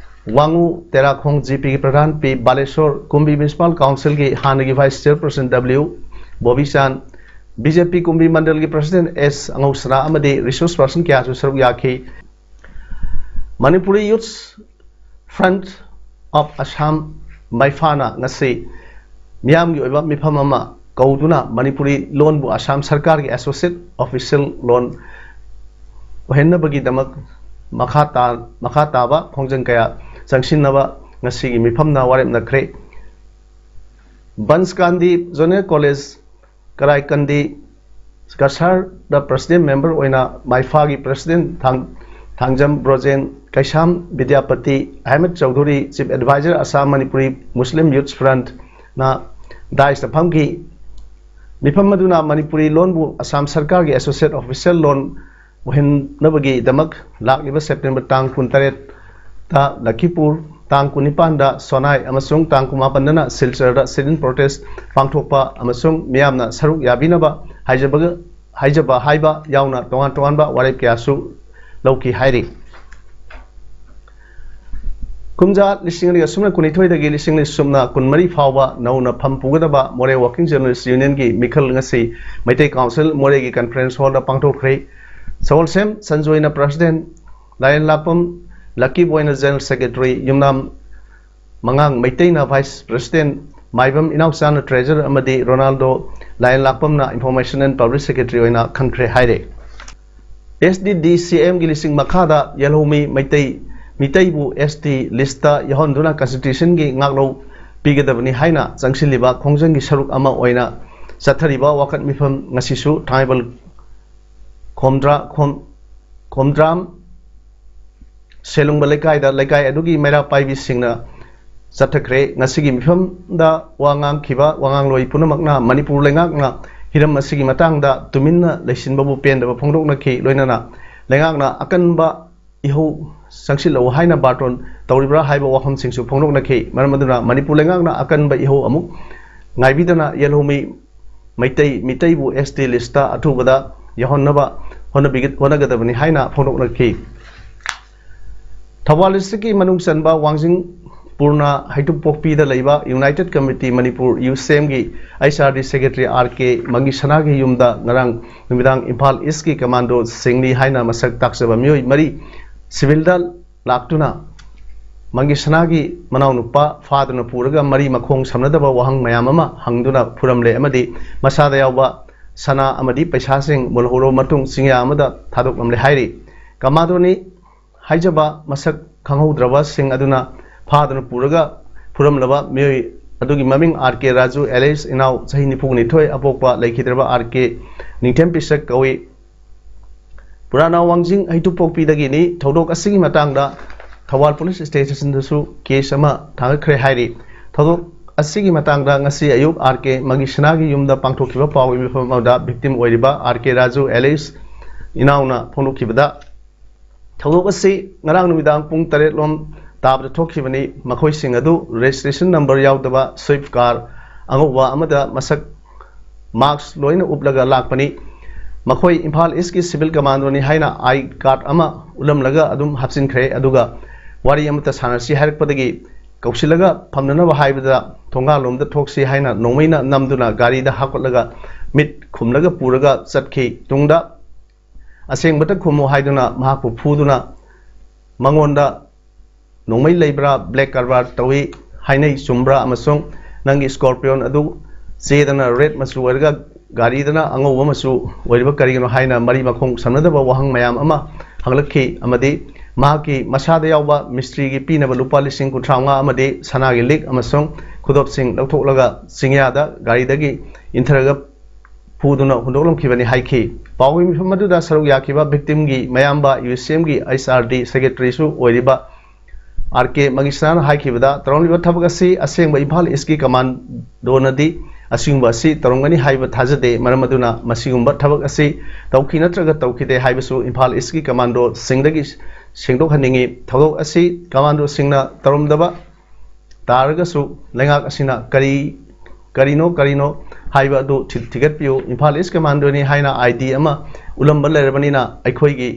ꯋꯥꯉꯨ ꯇꯦꯔꯥꯈꯣꯡ ꯖꯤ ꯄꯤꯒꯤ ꯄ꯭ꯔꯙꯥꯟ ꯄꯤ ꯕꯥꯂꯦꯁꯣꯔ, ꯀꯨꯝꯕꯤ ꯃ꯭ꯌꯨꯅꯤꯁꯤꯄꯥꯜ ꯀꯥꯎꯟꯁꯤꯜꯒꯤ ꯍꯥꯟꯅꯒꯤ vice chairperson W Bobichan, B J P Kumbi ꯃꯟꯗꯜꯒꯤ ꯄ꯭ꯔꯁꯤꯗꯦꯟ ꯑꯦꯁ ꯑꯉꯧꯁꯅꯥ ꯑꯃꯗꯤ ꯔꯤꯁꯣꯔꯁ ꯄꯔꯁꯟ ꯀꯌꯥꯁꯨ ꯁꯔꯨꯛ ꯌꯥꯈꯤ꯫ Manipuri youths front of Assam, ꯃꯩꯐꯥꯅ ꯉꯁꯤ ꯃꯤꯌꯥꯝꯒꯤ ꯑꯣꯏꯕ ꯃꯤꯐꯝ ꯑꯃ ꯀꯧꯗꯨꯅ ꯃꯅꯤꯄꯨꯔꯤ ꯂꯣꯟꯕꯨ ꯑꯁꯥꯝ ꯁꯔꯀꯥꯔꯒꯤ ꯑꯦꯁꯣꯁꯤꯌꯦꯠ ꯑꯣꯐꯤꯁꯤꯌꯦꯜ ꯂꯣꯟ ꯑꯣꯏꯍꯟꯅꯕꯒꯤꯗꯃꯛ ꯃꯈꯥ ꯇꯥ-, ꯃꯈꯥ ꯇꯥꯕ ꯈꯣꯡꯖꯪ ꯀꯌꯥ ꯆꯪꯁꯤꯟꯅꯕ ꯉꯁꯤꯒꯤ ꯃꯤꯐꯝꯅ ꯋꯥꯔꯦꯞ ꯅꯈ꯭ꯔꯦ꯫ ꯕꯟꯁꯀꯥꯟꯗꯤ ꯖꯣꯅꯦꯜ ꯀꯣꯂꯦꯖ, ꯀꯔꯥꯏꯀꯟꯗꯤ ꯀꯁꯥꯔꯗ ꯄ꯭ꯔꯁꯤꯗꯦꯟ ꯃꯦꯝꯕꯔ ꯑꯣꯏꯅ ꯃꯥꯏꯐꯥꯒꯤ ꯄ꯭ꯔꯁꯤꯗꯦꯟ ꯊꯥꯡ-, ꯊꯥꯡꯖꯝ ꯕ꯭ꯔꯣꯖꯦꯟ, ꯀꯩꯁꯥꯝ ꯕꯤꯗ꯭ꯌꯥꯄꯇꯤ, ꯑꯍꯃꯦꯗ ꯆꯧꯙꯨꯔꯤ, ꯆꯤꯐ ꯑꯦꯗꯚꯥꯏꯖꯔ ꯑꯁꯥꯝ ꯃꯅꯤꯄꯨꯔꯤ ꯃꯨꯁꯂꯤꯝ ꯌꯨꯠꯁ ꯐ꯭ꯔꯟꯠꯅ ꯗꯥꯏꯁꯇ ꯐꯝꯈꯤ꯫ ꯃꯤꯐꯝ ꯑꯗꯨꯅ ꯃꯅꯤꯄꯨꯔꯤ ꯂꯣꯟꯕꯨ ꯑꯁꯥꯝ ꯁꯔꯀꯥꯔꯒꯤ ꯑꯦꯁꯣꯁꯤꯌꯦꯠ ꯑꯣꯐꯤꯁꯤꯌꯦꯜ ꯂꯣꯟ ꯑꯣꯏꯍꯟꯅꯕꯒꯤꯗꯃꯛ ꯂꯥꯛꯂꯤꯕ ꯁꯦꯞꯇꯦꯝꯕꯔ ꯇꯥꯡ ꯀꯨꯟꯇꯔꯦꯠꯇ ꯂꯈꯤꯄꯨꯔ, ꯇꯥꯡ ꯀꯨꯟꯅꯤꯄꯥꯟꯗ ꯁꯣꯅꯥꯏ ꯑꯃꯁꯨꯡ ꯇꯥꯡ ꯀꯨꯟꯃꯥꯄꯟꯗꯅ ꯁꯤꯜꯆꯔꯗ sit-in protest ꯄꯥꯡꯊꯣꯛꯄ ꯑꯃꯁꯨꯡ ꯃꯤꯌꯥꯝꯅ ꯁꯔꯨꯛ ꯌꯥꯕꯤꯅꯕ ꯍꯥꯏꯖꯕꯒ-, ꯍꯥꯏꯖꯕ ꯍꯥꯏꯕ ꯌꯥꯎꯅ ꯇꯣꯉꯥꯟ ꯇꯣꯉꯥꯟꯕ ꯋꯥꯔꯦꯞ ꯀꯌꯥꯁꯨ ꯂꯧꯈꯤ ꯍꯥꯏꯔꯤ꯫ ꯀꯨꯝꯖꯥ ꯂꯤꯁꯤꯡ ꯑꯅꯤꯒ ꯁꯨꯞꯅ ꯀꯨꯟꯅꯤꯊꯣꯏꯗꯒꯤ ꯂꯤꯁꯤꯡ ꯑꯅꯤ ꯁꯨꯞꯅ ꯀꯨꯟꯃꯔꯤ ꯐꯥꯎꯕ ꯅꯧꯅ ꯐꯝ ꯄꯨꯒꯗꯕ ꯃꯣꯔꯦ ꯋꯥꯔꯀꯤꯡ ꯖꯔꯅꯦꯂꯤꯁ ꯌꯨꯅꯤꯌꯟꯒꯤ ꯃꯤꯈꯜ ꯉꯁꯤ ꯃꯩꯇꯩ ꯀꯥꯎꯟꯁꯤꯜ ꯃꯣꯔꯦꯒꯤ ꯀꯟꯐꯔꯦꯟꯁ ꯍꯣꯜꯗ ꯄꯥꯡꯊꯣꯛꯈ꯭ꯔꯦ꯫ ꯁꯒꯣꯜꯁꯦꯝ ꯁꯟꯖꯣꯏꯅ ꯄ꯭ꯔꯁꯤꯗꯦꯟ, ꯂꯥꯏꯔꯦꯟ ꯂꯥꯛꯄꯝ ꯂꯛꯀꯤ ꯕꯣꯏꯅ ꯖꯦꯅꯔꯦꯜ ꯁꯦꯀ꯭ꯔꯦꯇꯔꯤ, ꯌꯨꯝꯅꯥꯝ ꯃꯉꯥꯡ ꯃꯩꯇꯩꯅ ꯚꯥꯏꯁ ꯄ꯭ꯔꯁꯤꯗꯦꯟ, ꯃꯥꯏꯕꯝ ꯏꯅꯥꯎꯆꯥꯅ ꯇ꯭ꯔꯦꯖꯔ ꯑꯃꯗꯤ ꯔꯣꯅꯥꯜꯗꯣ ꯂꯥꯏꯔꯦꯟ ꯂꯥꯛꯄꯝꯅ ꯏꯟꯐꯣꯔꯃꯦꯁꯟ ꯑꯦꯟ ꯄꯕ꯭ꯂꯤꯛ ꯁꯦꯀ꯭ꯔꯦꯇꯔꯤ ꯑꯣꯏꯅ ꯈꯟꯈ꯭ꯔꯦ ꯍꯥꯏꯔꯦ꯫ ꯑꯦꯁ ꯗꯤ ꯗꯤ ꯁꯤ ꯑꯦꯝꯒꯤ ꯂꯤꯁꯤꯡ ꯃꯈꯥꯗ ꯌꯦꯜꯍꯧꯃꯤ ꯃꯩꯇꯩ ꯃꯤꯇꯩꯕꯨ ꯑꯦꯁ ꯇꯤ ꯂꯤꯁꯇ ꯌꯥꯎꯍꯟꯗꯨꯅ ꯀꯟꯁꯇꯤꯇ꯭ꯌꯨꯁꯟꯒꯤ ꯉꯥꯛꯂꯧ ꯄꯤꯒꯗꯕꯅꯤ ꯍꯥꯏꯅ ꯆꯪꯁꯤꯜꯂꯤꯕ ꯈꯣꯡꯖꯪꯒꯤ ꯁꯔꯨꯛ ꯑꯃ ꯑꯣꯏꯅ ꯆꯠꯊꯔꯤꯕ ꯋꯥꯀꯠ ꯃꯤꯐꯝ ꯉꯁꯤꯁꯨ ꯊꯥꯡꯃꯩꯕꯟ ꯈꯣꯝꯗ꯭ꯔꯥ-, ꯈꯣꯝ-, ꯈꯣꯝꯗ꯭ꯔꯥꯝ ꯁꯦꯂꯨꯡꯕ ꯂꯩꯀꯥꯏꯗ ꯂꯩꯀꯥꯏ ꯑꯗꯨꯒꯤ ꯃꯩꯔꯥ ꯄꯥꯏꯕꯤꯁꯤꯡꯅ ꯆꯠꯊꯈ꯭ꯔꯦ꯫ ꯉꯁꯤꯒꯤ ꯃꯤꯐꯝꯗ ꯋꯥ ꯉꯥꯡꯈꯤꯕ ꯋꯥꯉꯥꯡꯂꯣꯏ ꯄꯨꯝꯅꯃꯛꯅ ꯃꯅꯤꯄꯨꯔ ꯂꯩꯉꯥꯛꯅ ꯍꯤꯔꯝ ꯑꯁꯤꯒꯤ ꯃꯇꯥꯡꯗ ꯇꯨꯃꯤꯟꯅ ꯂꯩꯁꯤꯟꯕꯕꯨ ꯄꯦꯟꯗꯕ ꯐꯣꯡꯗꯣꯛꯅꯈꯤ꯫ ꯂꯣꯏꯅꯅ ꯂꯩꯉꯥꯛꯅ ꯑꯀꯟꯕ ꯏꯍꯧ ꯆꯪꯁꯤꯜꯂꯛꯎ ꯍꯥꯏꯅ ꯕꯥꯔꯇꯣꯟ ꯇꯧꯔꯤꯕ꯭ꯔꯥ ꯍꯥꯏꯕ ꯋꯥꯐꯝꯁꯤꯡꯁꯨ ꯐꯣꯡꯗꯣꯛꯅꯈꯤ꯫ ꯃꯔꯝ ꯑꯗꯨꯅ ꯃꯅꯤꯄꯨꯔ ꯂꯩꯉꯥꯛꯅ ꯑꯀꯟꯕ ꯏꯍꯧ ꯑꯃꯨꯛ ꯉꯥꯏꯕꯤꯗꯅ ꯌꯦꯜꯍꯧꯃꯤ ꯃꯩꯇꯩ ꯃꯤꯇꯩꯕꯨ ꯑꯦꯁ ꯇꯤ ꯂꯤꯁꯇ ꯑꯊꯨꯕꯗ ꯌꯥꯎꯍꯟꯅꯕ ꯍꯣꯠꯅꯕꯤꯒ-, ꯍꯣꯠꯅꯒꯗꯕꯅꯤ ꯍꯥꯏꯅ ꯐꯣꯡꯗꯣꯛꯅꯈꯤ꯫ ꯊꯧꯕꯥꯜ ꯗꯤꯁꯇ꯭ꯔꯤꯛꯀꯤ ꯃꯅꯨꯡ ꯆꯟꯕ ꯋꯥꯡꯖꯤꯡ ꯄꯨꯔꯅ ꯍꯩꯇꯨꯞꯄꯣꯛꯄꯤꯗ ꯂꯩꯕ United Committee Manipur, ꯌꯨꯁꯦꯝꯒꯤ H R D Secretary R K ꯃꯪꯒꯤꯁꯅꯥꯒꯤ ꯌꯨꯝꯗ ꯉꯔꯥꯡ ꯅꯨꯃꯤꯗꯥꯡ ꯏꯝꯐꯥꯜ ꯏꯁꯀꯤ ꯀꯃꯥꯟꯗꯣꯁꯤꯡꯅꯤ ꯍꯥꯏꯅ ꯃꯁꯛ ꯇꯥꯛꯆꯕ ꯃꯤꯑꯣꯏ ꯃꯔꯤ ꯁꯤꯚꯤꯜꯗ ꯂꯥꯛꯇꯨꯅ ꯃꯪꯒꯤꯁꯅꯥꯒꯤ ꯃꯅꯥꯎꯅꯨꯄꯥ ꯐꯥꯗꯨꯅ ꯄꯨꯔꯒ ꯃꯔꯤ ꯃꯈꯣꯡ ꯁꯝꯅꯗꯕ ꯋꯥꯍꯪ ꯃꯌꯥꯝ ꯑꯃ ꯍꯪꯗꯨꯅ ꯐꯨꯔꯝꯂꯦ ꯑꯃꯗꯤ ꯃꯁꯥꯗ ꯌꯥꯎꯕ ꯁꯅꯥ ꯑꯃꯗꯤ ꯄꯩꯁꯥꯁꯤꯡ ꯃꯨꯜꯍꯧꯔꯕ ꯃꯇꯨꯡ ꯆꯤꯡꯌꯥ ꯑꯃꯗ ꯊꯥꯗꯣꯛꯂꯝꯂꯦ ꯍꯥꯏꯔꯤ꯫ ꯀꯃꯥꯟꯗꯣꯅꯤ ꯍꯥꯏꯖꯕ ꯃꯁꯛ ꯈꯪꯍꯧꯗ꯭ꯔꯕꯁꯤꯡ ꯑꯗꯨꯅ ꯐꯥꯗꯨꯅ ꯄꯨꯔꯒ ꯐꯨꯔꯝꯂꯕ ꯃꯤꯑꯣꯏ ꯑꯗꯨꯒꯤ ꯃꯃꯤꯡ R K ꯔꯥꯖꯨ alias ꯏꯅꯥꯎ ꯆꯍꯤ ꯅꯤꯐꯨ ꯅꯤꯊꯣꯏ ꯑꯄꯣꯛꯄ ꯂꯩꯈꯤꯗ꯭ꯔꯕ R K ꯅꯤꯡꯊꯦꯝ ꯄꯤꯁꯛ ꯀꯧꯏ꯫ ꯄꯨꯔꯥꯅꯥ ꯋꯥꯡꯖꯤꯡ ꯍꯩꯇꯨꯞꯄꯣꯛꯄꯤꯗꯒꯤꯅꯤ꯫ ꯊꯧꯗꯣꯛ ꯑꯁꯤꯒꯤ ꯃꯇꯥꯡꯗ ꯊꯧꯕꯥꯜ ꯄꯨꯂꯤꯁ ꯁ꯭ꯇꯦꯁꯟꯗꯁꯨ ꯀꯦꯁ ꯑꯃ ꯊꯥꯡꯒꯠꯈ꯭ꯔꯦ ꯍꯥꯏꯔꯤ꯫ ꯊꯧꯗꯣꯛ ꯑꯁꯤꯒꯤ ꯃꯇꯥꯡꯗ ꯉꯁꯤ ꯑꯌꯨꯛ R K ꯃꯪꯒꯤꯁꯅꯥꯒꯤ ꯌꯨꯝꯗ ꯄꯥꯡꯊꯣꯛꯈꯤꯕ ꯄꯥꯎꯒꯤ ꯃꯤꯐꯝ ꯑꯃꯗ victim ꯑꯣꯏꯔꯤꯕ R K ꯔꯥꯖꯨ alias ꯏꯅꯥꯎꯅ ꯐꯣꯡꯗꯣꯛꯈꯤꯕꯗ, ꯊꯧꯗꯣꯛ ꯑꯁꯤ ꯉꯔꯥꯡ ꯅꯨꯃꯤꯗꯥꯡ ꯄꯨꯡ ꯇꯔꯦꯠ ꯂꯣꯝ ꯇꯥꯕꯗ ꯊꯣꯛꯈꯤꯕꯅꯤ꯫ ꯃꯈꯣꯏꯁꯤꯡ ꯑꯗꯨ registration number ꯌꯥꯎꯗꯕ Swift car ꯑꯉꯧꯕ ꯑꯃꯗ ꯃꯁꯛ mask ꯂꯣꯏꯅ ꯎꯞꯂꯒ ꯂꯥꯛꯄꯅꯤ꯫ ꯃꯈꯣꯏ ꯏꯝꯐꯥꯜ ꯏꯁꯀꯤ civil commandoꯅꯤ ꯍꯥꯏꯅ I card ꯑꯃ ꯎꯠꯂꯝꯂꯒ ꯑꯗꯨꯝ ꯍꯥꯞꯆꯤꯟꯈ꯭ꯔꯦ꯫ ꯑꯗꯨꯒ ꯋꯥꯔꯤ ꯑꯃꯠꯇ ꯁꯥꯟꯅꯁꯤ ꯍꯥꯏꯔꯛꯄꯗꯒꯤ ꯀꯧꯁꯤꯜꯂꯒ ꯐꯝꯅꯅꯕ ꯍꯥꯏꯕꯗ ꯊꯣꯡꯒꯥꯜꯂꯣꯝꯗ ꯊꯣꯛꯁꯤ ꯍꯥꯏꯅ ꯅꯣꯡꯃꯩꯅ ꯅꯝꯗꯨꯅ ꯒꯥꯔꯤꯗ ꯍꯥꯞꯀꯠꯂꯒ ꯃꯤꯠ ꯈꯨꯝꯂꯒ ꯄꯨꯔꯒ ꯆꯠꯈꯤ꯫ ꯇꯨꯡꯗ ꯑꯁꯦꯡꯕꯇ ꯈꯨꯝꯃꯨ ꯍꯥꯏꯗꯨꯅ ꯃꯍꯥꯛꯄꯨ ꯐꯨꯗꯨꯅ ꯃꯉꯣꯟꯗ ꯅꯣꯡꯃꯩ ꯂꯩꯕ꯭ꯔꯥ, black ꯀꯔꯕꯥꯔ ꯇꯧꯏ ꯍꯥꯏꯅꯩ ꯆꯨꯝꯕ꯭ꯔꯥ ꯑꯃꯁꯨꯡ ꯅꯪꯒꯤ Scorpion ꯑꯗꯨ ꯆꯦꯗꯅ red ꯃꯆꯨ ꯑꯣꯏꯔꯒ ꯒꯥꯔꯤꯗꯅ ꯑꯉꯧꯕ ꯃꯆꯨ ꯑꯣꯏꯔꯤꯕ ꯀꯔꯤꯒꯤꯅꯣ ꯍꯥꯏꯅ ꯃꯔꯤ ꯃꯈꯣꯡ ꯁꯝꯅꯗꯕ ꯋꯥꯍꯪ ꯃꯌꯥꯝ ꯑꯃ ꯍꯪꯂꯛꯈꯤ꯫ ꯑꯃꯗꯤ ꯃꯍꯥꯛꯀꯤ ꯃꯁꯥꯗ ꯌꯥꯎꯕ ꯃꯤꯁꯇ꯭ꯔꯤꯒꯤ ꯄꯤꯅꯕ ꯂꯨꯄꯥ ꯂꯤꯁꯤꯡ ꯀꯨꯟꯊ꯭ꯔꯥ ꯃꯉꯥ ꯑꯃꯗꯤ ꯁꯅꯥꯒꯤ ꯂꯤꯛ ꯑꯃꯁꯨꯡ ꯈꯨꯗꯣꯞꯁꯤꯡ ꯂꯧꯊꯣꯛꯂꯒ ꯆꯤꯡꯌꯥꯗ ꯒꯥꯔꯤꯗꯒꯤ ꯏꯟꯊꯔꯒ ꯐꯨꯗꯨꯅ ꯍꯨꯟꯗꯣꯛꯂꯝꯈꯤꯕꯅꯤ ꯍꯥꯏꯈꯤ꯫ ꯄꯥꯎꯒꯤ ꯃꯤꯐꯝ ꯑꯗꯨꯗ ꯁꯔꯨꯛ ꯌꯥꯈꯤꯕ victimꯒꯤ ꯃꯌꯥꯝꯕ ꯌꯨꯁꯦꯝꯒꯤ H R D secretaryꯁꯨ ꯑꯣꯏꯔꯤꯕ R K ꯃꯪꯒꯤꯁꯅꯥꯅ ꯍꯥꯏꯈꯤꯕꯗ, ꯇꯧꯔꯝꯂꯤꯕ ꯊꯕꯛ ꯑꯁꯤ ꯑꯁꯦꯡꯕ ꯏꯝꯐꯥꯜ ꯏꯁꯀꯤ ꯀꯃꯥꯟꯗꯣꯅꯗꯤ ꯑꯁꯤꯒꯨꯝꯕ ꯑꯁꯤ ꯇꯧꯔꯝꯒꯅꯤ ꯍꯥꯏꯕ ꯊꯥꯖꯗꯦ꯫ ꯃꯔꯝ ꯑꯗꯨꯅ ꯃꯁꯤꯒꯨꯝꯕ ꯊꯕꯛ ꯑꯁꯤ ꯇꯧꯈꯤ ꯅꯠꯇ꯭ꯔꯒ ꯇꯧꯈꯤꯗꯦ ꯍꯥꯏꯕꯁꯨ ꯏꯝꯐꯥꯜ ꯏꯁꯀꯤ ꯀꯃꯥꯟꯗꯣꯁꯤꯡꯗꯒꯤ ꯁꯦꯡꯗꯣꯛꯍꯟꯅꯤꯡꯏ꯫ ꯊꯧꯗꯣꯛ ꯑꯁꯤ ꯀꯃꯥꯟꯗꯣꯁꯤꯡꯅ ꯇꯧꯔꯝꯗꯕ ꯇꯥꯔꯒꯁꯨ ꯂꯩꯉꯥꯛ ꯑꯁꯤꯅ ꯀꯔꯤ ꯀꯔꯤꯅꯣ ꯀꯔꯤꯅꯣ ꯍꯥꯏꯕ ꯑꯗꯨ ꯊꯤ-, ꯊꯤꯒꯠꯄꯤꯌꯨ꯫ ꯏꯝꯐꯥꯜ ꯏꯁ ꯀꯃꯥꯟꯗꯣꯅꯤ ꯍꯥꯏꯅ ID ꯑꯃ ꯎꯠꯂꯝꯕ ꯂꯩꯔꯕꯅꯤꯅ ꯑꯩꯈꯣꯏꯒꯤ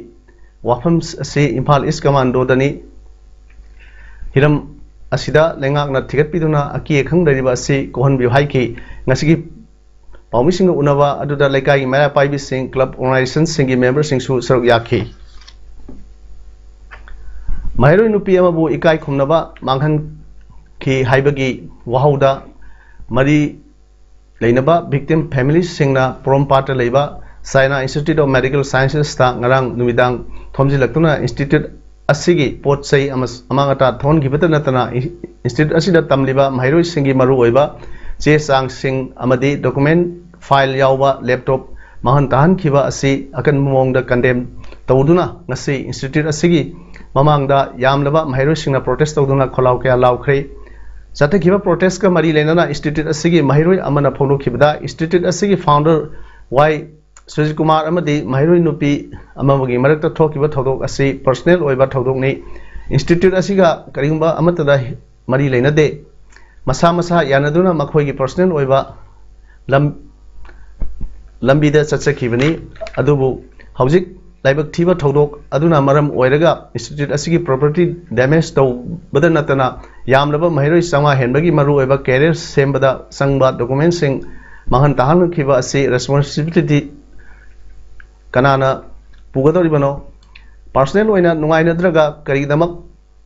ꯋꯥꯐꯝ ꯑꯁꯤ ꯏꯝꯐꯥꯜ ꯏꯁ ꯀꯃꯥꯟꯗꯣꯗꯅꯤ꯫ ꯍꯤꯔꯝ ꯑꯁꯤꯗ ꯂꯩꯉꯥꯛꯅ ꯊꯤꯒꯠꯄꯤꯗꯨꯅ ꯑꯀꯤ ꯑꯈꯪ ꯂꯩꯔꯤꯕ ꯑꯁꯤ ꯀꯣꯛꯍꯟꯕꯤꯌꯨ ꯍꯥꯏꯈꯤ꯫ ꯉꯁꯤꯒꯤ ꯄꯥꯎꯃꯤꯁꯤꯡꯒ ꯎꯅꯕ ꯑꯗꯨꯗ ꯂꯩꯀꯥꯏꯒꯤ ꯃꯩꯔꯥ ꯄꯥꯏꯕꯤꯁꯤꯡ, club organizationꯁꯤꯡꯒꯤ memberꯁꯤꯡꯁꯨ ꯁꯔꯨꯛ ꯌꯥꯈꯤ꯫ ꯃꯍꯩꯔꯣꯏ ꯅꯨꯄꯤ ꯑꯃꯕꯨ ꯏꯀꯥꯏ ꯈꯨꯝꯅꯕ ꯃꯥꯡꯍꯟꯈꯤ ꯍꯥꯏꯕꯒꯤ ꯋꯥꯍꯧꯗ ꯃꯔꯤ ꯂꯩꯅꯕ victim familyꯁꯤꯡꯅ ꯄꯣꯔꯣꯝꯄꯥꯠꯇ ꯂꯩꯕ China Institute of Medical Sciencesꯇ ꯉꯔꯥꯡ ꯅꯨꯃꯤꯗꯥꯡ ꯊꯣꯝꯖꯤꯜꯂꯛꯇꯨꯅ institute ꯑꯁꯤꯒꯤ ꯄꯣꯠ ꯆꯩ ꯑꯃ-, ꯑꯃꯥꯡ ꯑꯇꯥ ꯊꯣꯛꯍꯟꯈꯤꯕꯇ ꯅꯠꯇꯅ, ꯏꯟ-, institute ꯑꯁꯤꯗ ꯇꯝꯂꯤꯕ ꯃꯍꯩꯔꯣꯏꯁꯤꯡꯒꯤ ꯃꯔꯨꯑꯣꯏꯕ ꯆꯦ ꯆꯥꯡꯁꯤꯡ ꯑꯃꯗꯤ document file ꯌꯥꯎꯕ laptop ꯃꯥꯡꯍꯟ ꯇꯥꯍꯟꯈꯤꯕ ꯑꯁꯤ ꯑꯀꯟꯕ ꯃꯑꯣꯡꯗ condemn ꯇꯧꯗꯨꯅ ꯉꯁꯤ institute ꯑꯁꯤꯒꯤ ꯃꯃꯥꯡꯗ ꯌꯥꯝꯂꯕ ꯃꯍꯩꯔꯣꯏꯁꯤꯡꯅ protest ꯇꯧꯗꯨꯅ ꯈꯣꯜꯂꯥꯎ ꯀꯌꯥ ꯂꯥꯎꯈ꯭ꯔꯦ꯫ ꯆꯠꯊꯈꯤꯕ protestꯀ ꯃꯔꯤ ꯂꯩꯅꯅ institute ꯑꯁꯤꯒꯤ ꯃꯍꯩꯔꯣꯏ ꯑꯃꯅ ꯐꯣꯡꯗꯣꯛꯈꯤꯕꯗ, institute ꯑꯁꯤꯒꯤ founder ꯋꯥꯏ ꯁꯨꯖꯤꯠ ꯀꯨꯃꯥꯔ ꯑꯃꯗꯤ ꯃꯍꯩꯔꯣꯏ ꯅꯨꯄꯤ ꯑꯃꯒꯤ ꯃꯔꯛꯇ ꯊꯣꯛꯈꯤꯕ ꯊꯧꯗꯣꯛ ꯑꯁꯤ personal ꯑꯣꯏꯕ ꯊꯧꯗꯣꯛꯅꯤ꯫ Institute ꯑꯁꯤꯒ ꯀꯔꯤꯒꯨꯝꯕ ꯑꯃꯠꯇꯗ ꯃꯔꯤ ꯂꯩꯅꯗꯦ꯫ ꯃꯁꯥ ꯃꯁꯥ ꯌꯥꯅꯗꯨꯅ ꯃꯈꯣꯏꯒꯤ personal ꯑꯣꯏꯕ ꯂꯝ-, ꯂꯝꯕꯤꯗ ꯆꯠꯆꯈꯤꯕꯅꯤ꯫ ꯑꯗꯨꯕꯨ ꯍꯧꯖꯤꯛ ꯂꯥꯏꯕꯛ ꯊꯤꯕ ꯊꯧꯗꯣꯛ ꯑꯗꯨꯅ ꯃꯔꯝ ꯑꯣꯏꯔꯒ institute ꯑꯁꯤꯒꯤ property damage ꯇꯧꯕꯗ ꯅꯠꯇꯅ, ꯌꯥꯝꯂꯕ ꯃꯍꯩꯔꯣꯏ ꯆꯥꯝꯃꯉꯥ ꯍꯦꯟꯕꯒꯤ ꯃꯔꯨꯑꯣꯏꯕ career ꯁꯦꯝꯕꯗ ꯆꯪꯕ documentꯁꯤꯡ ꯃꯥꯡꯍꯟ ꯇꯥꯍꯟꯈꯤꯕ ꯑꯁꯤ responsibility ꯀꯅꯥꯅ ꯄꯨꯒꯗꯧꯔꯤꯕꯅꯣ? Personal ꯑꯣꯏꯅ ꯅꯨꯡꯉꯥꯏꯅꯗ꯭ꯔꯒ ꯀꯔꯤꯒꯤꯗꯃꯛ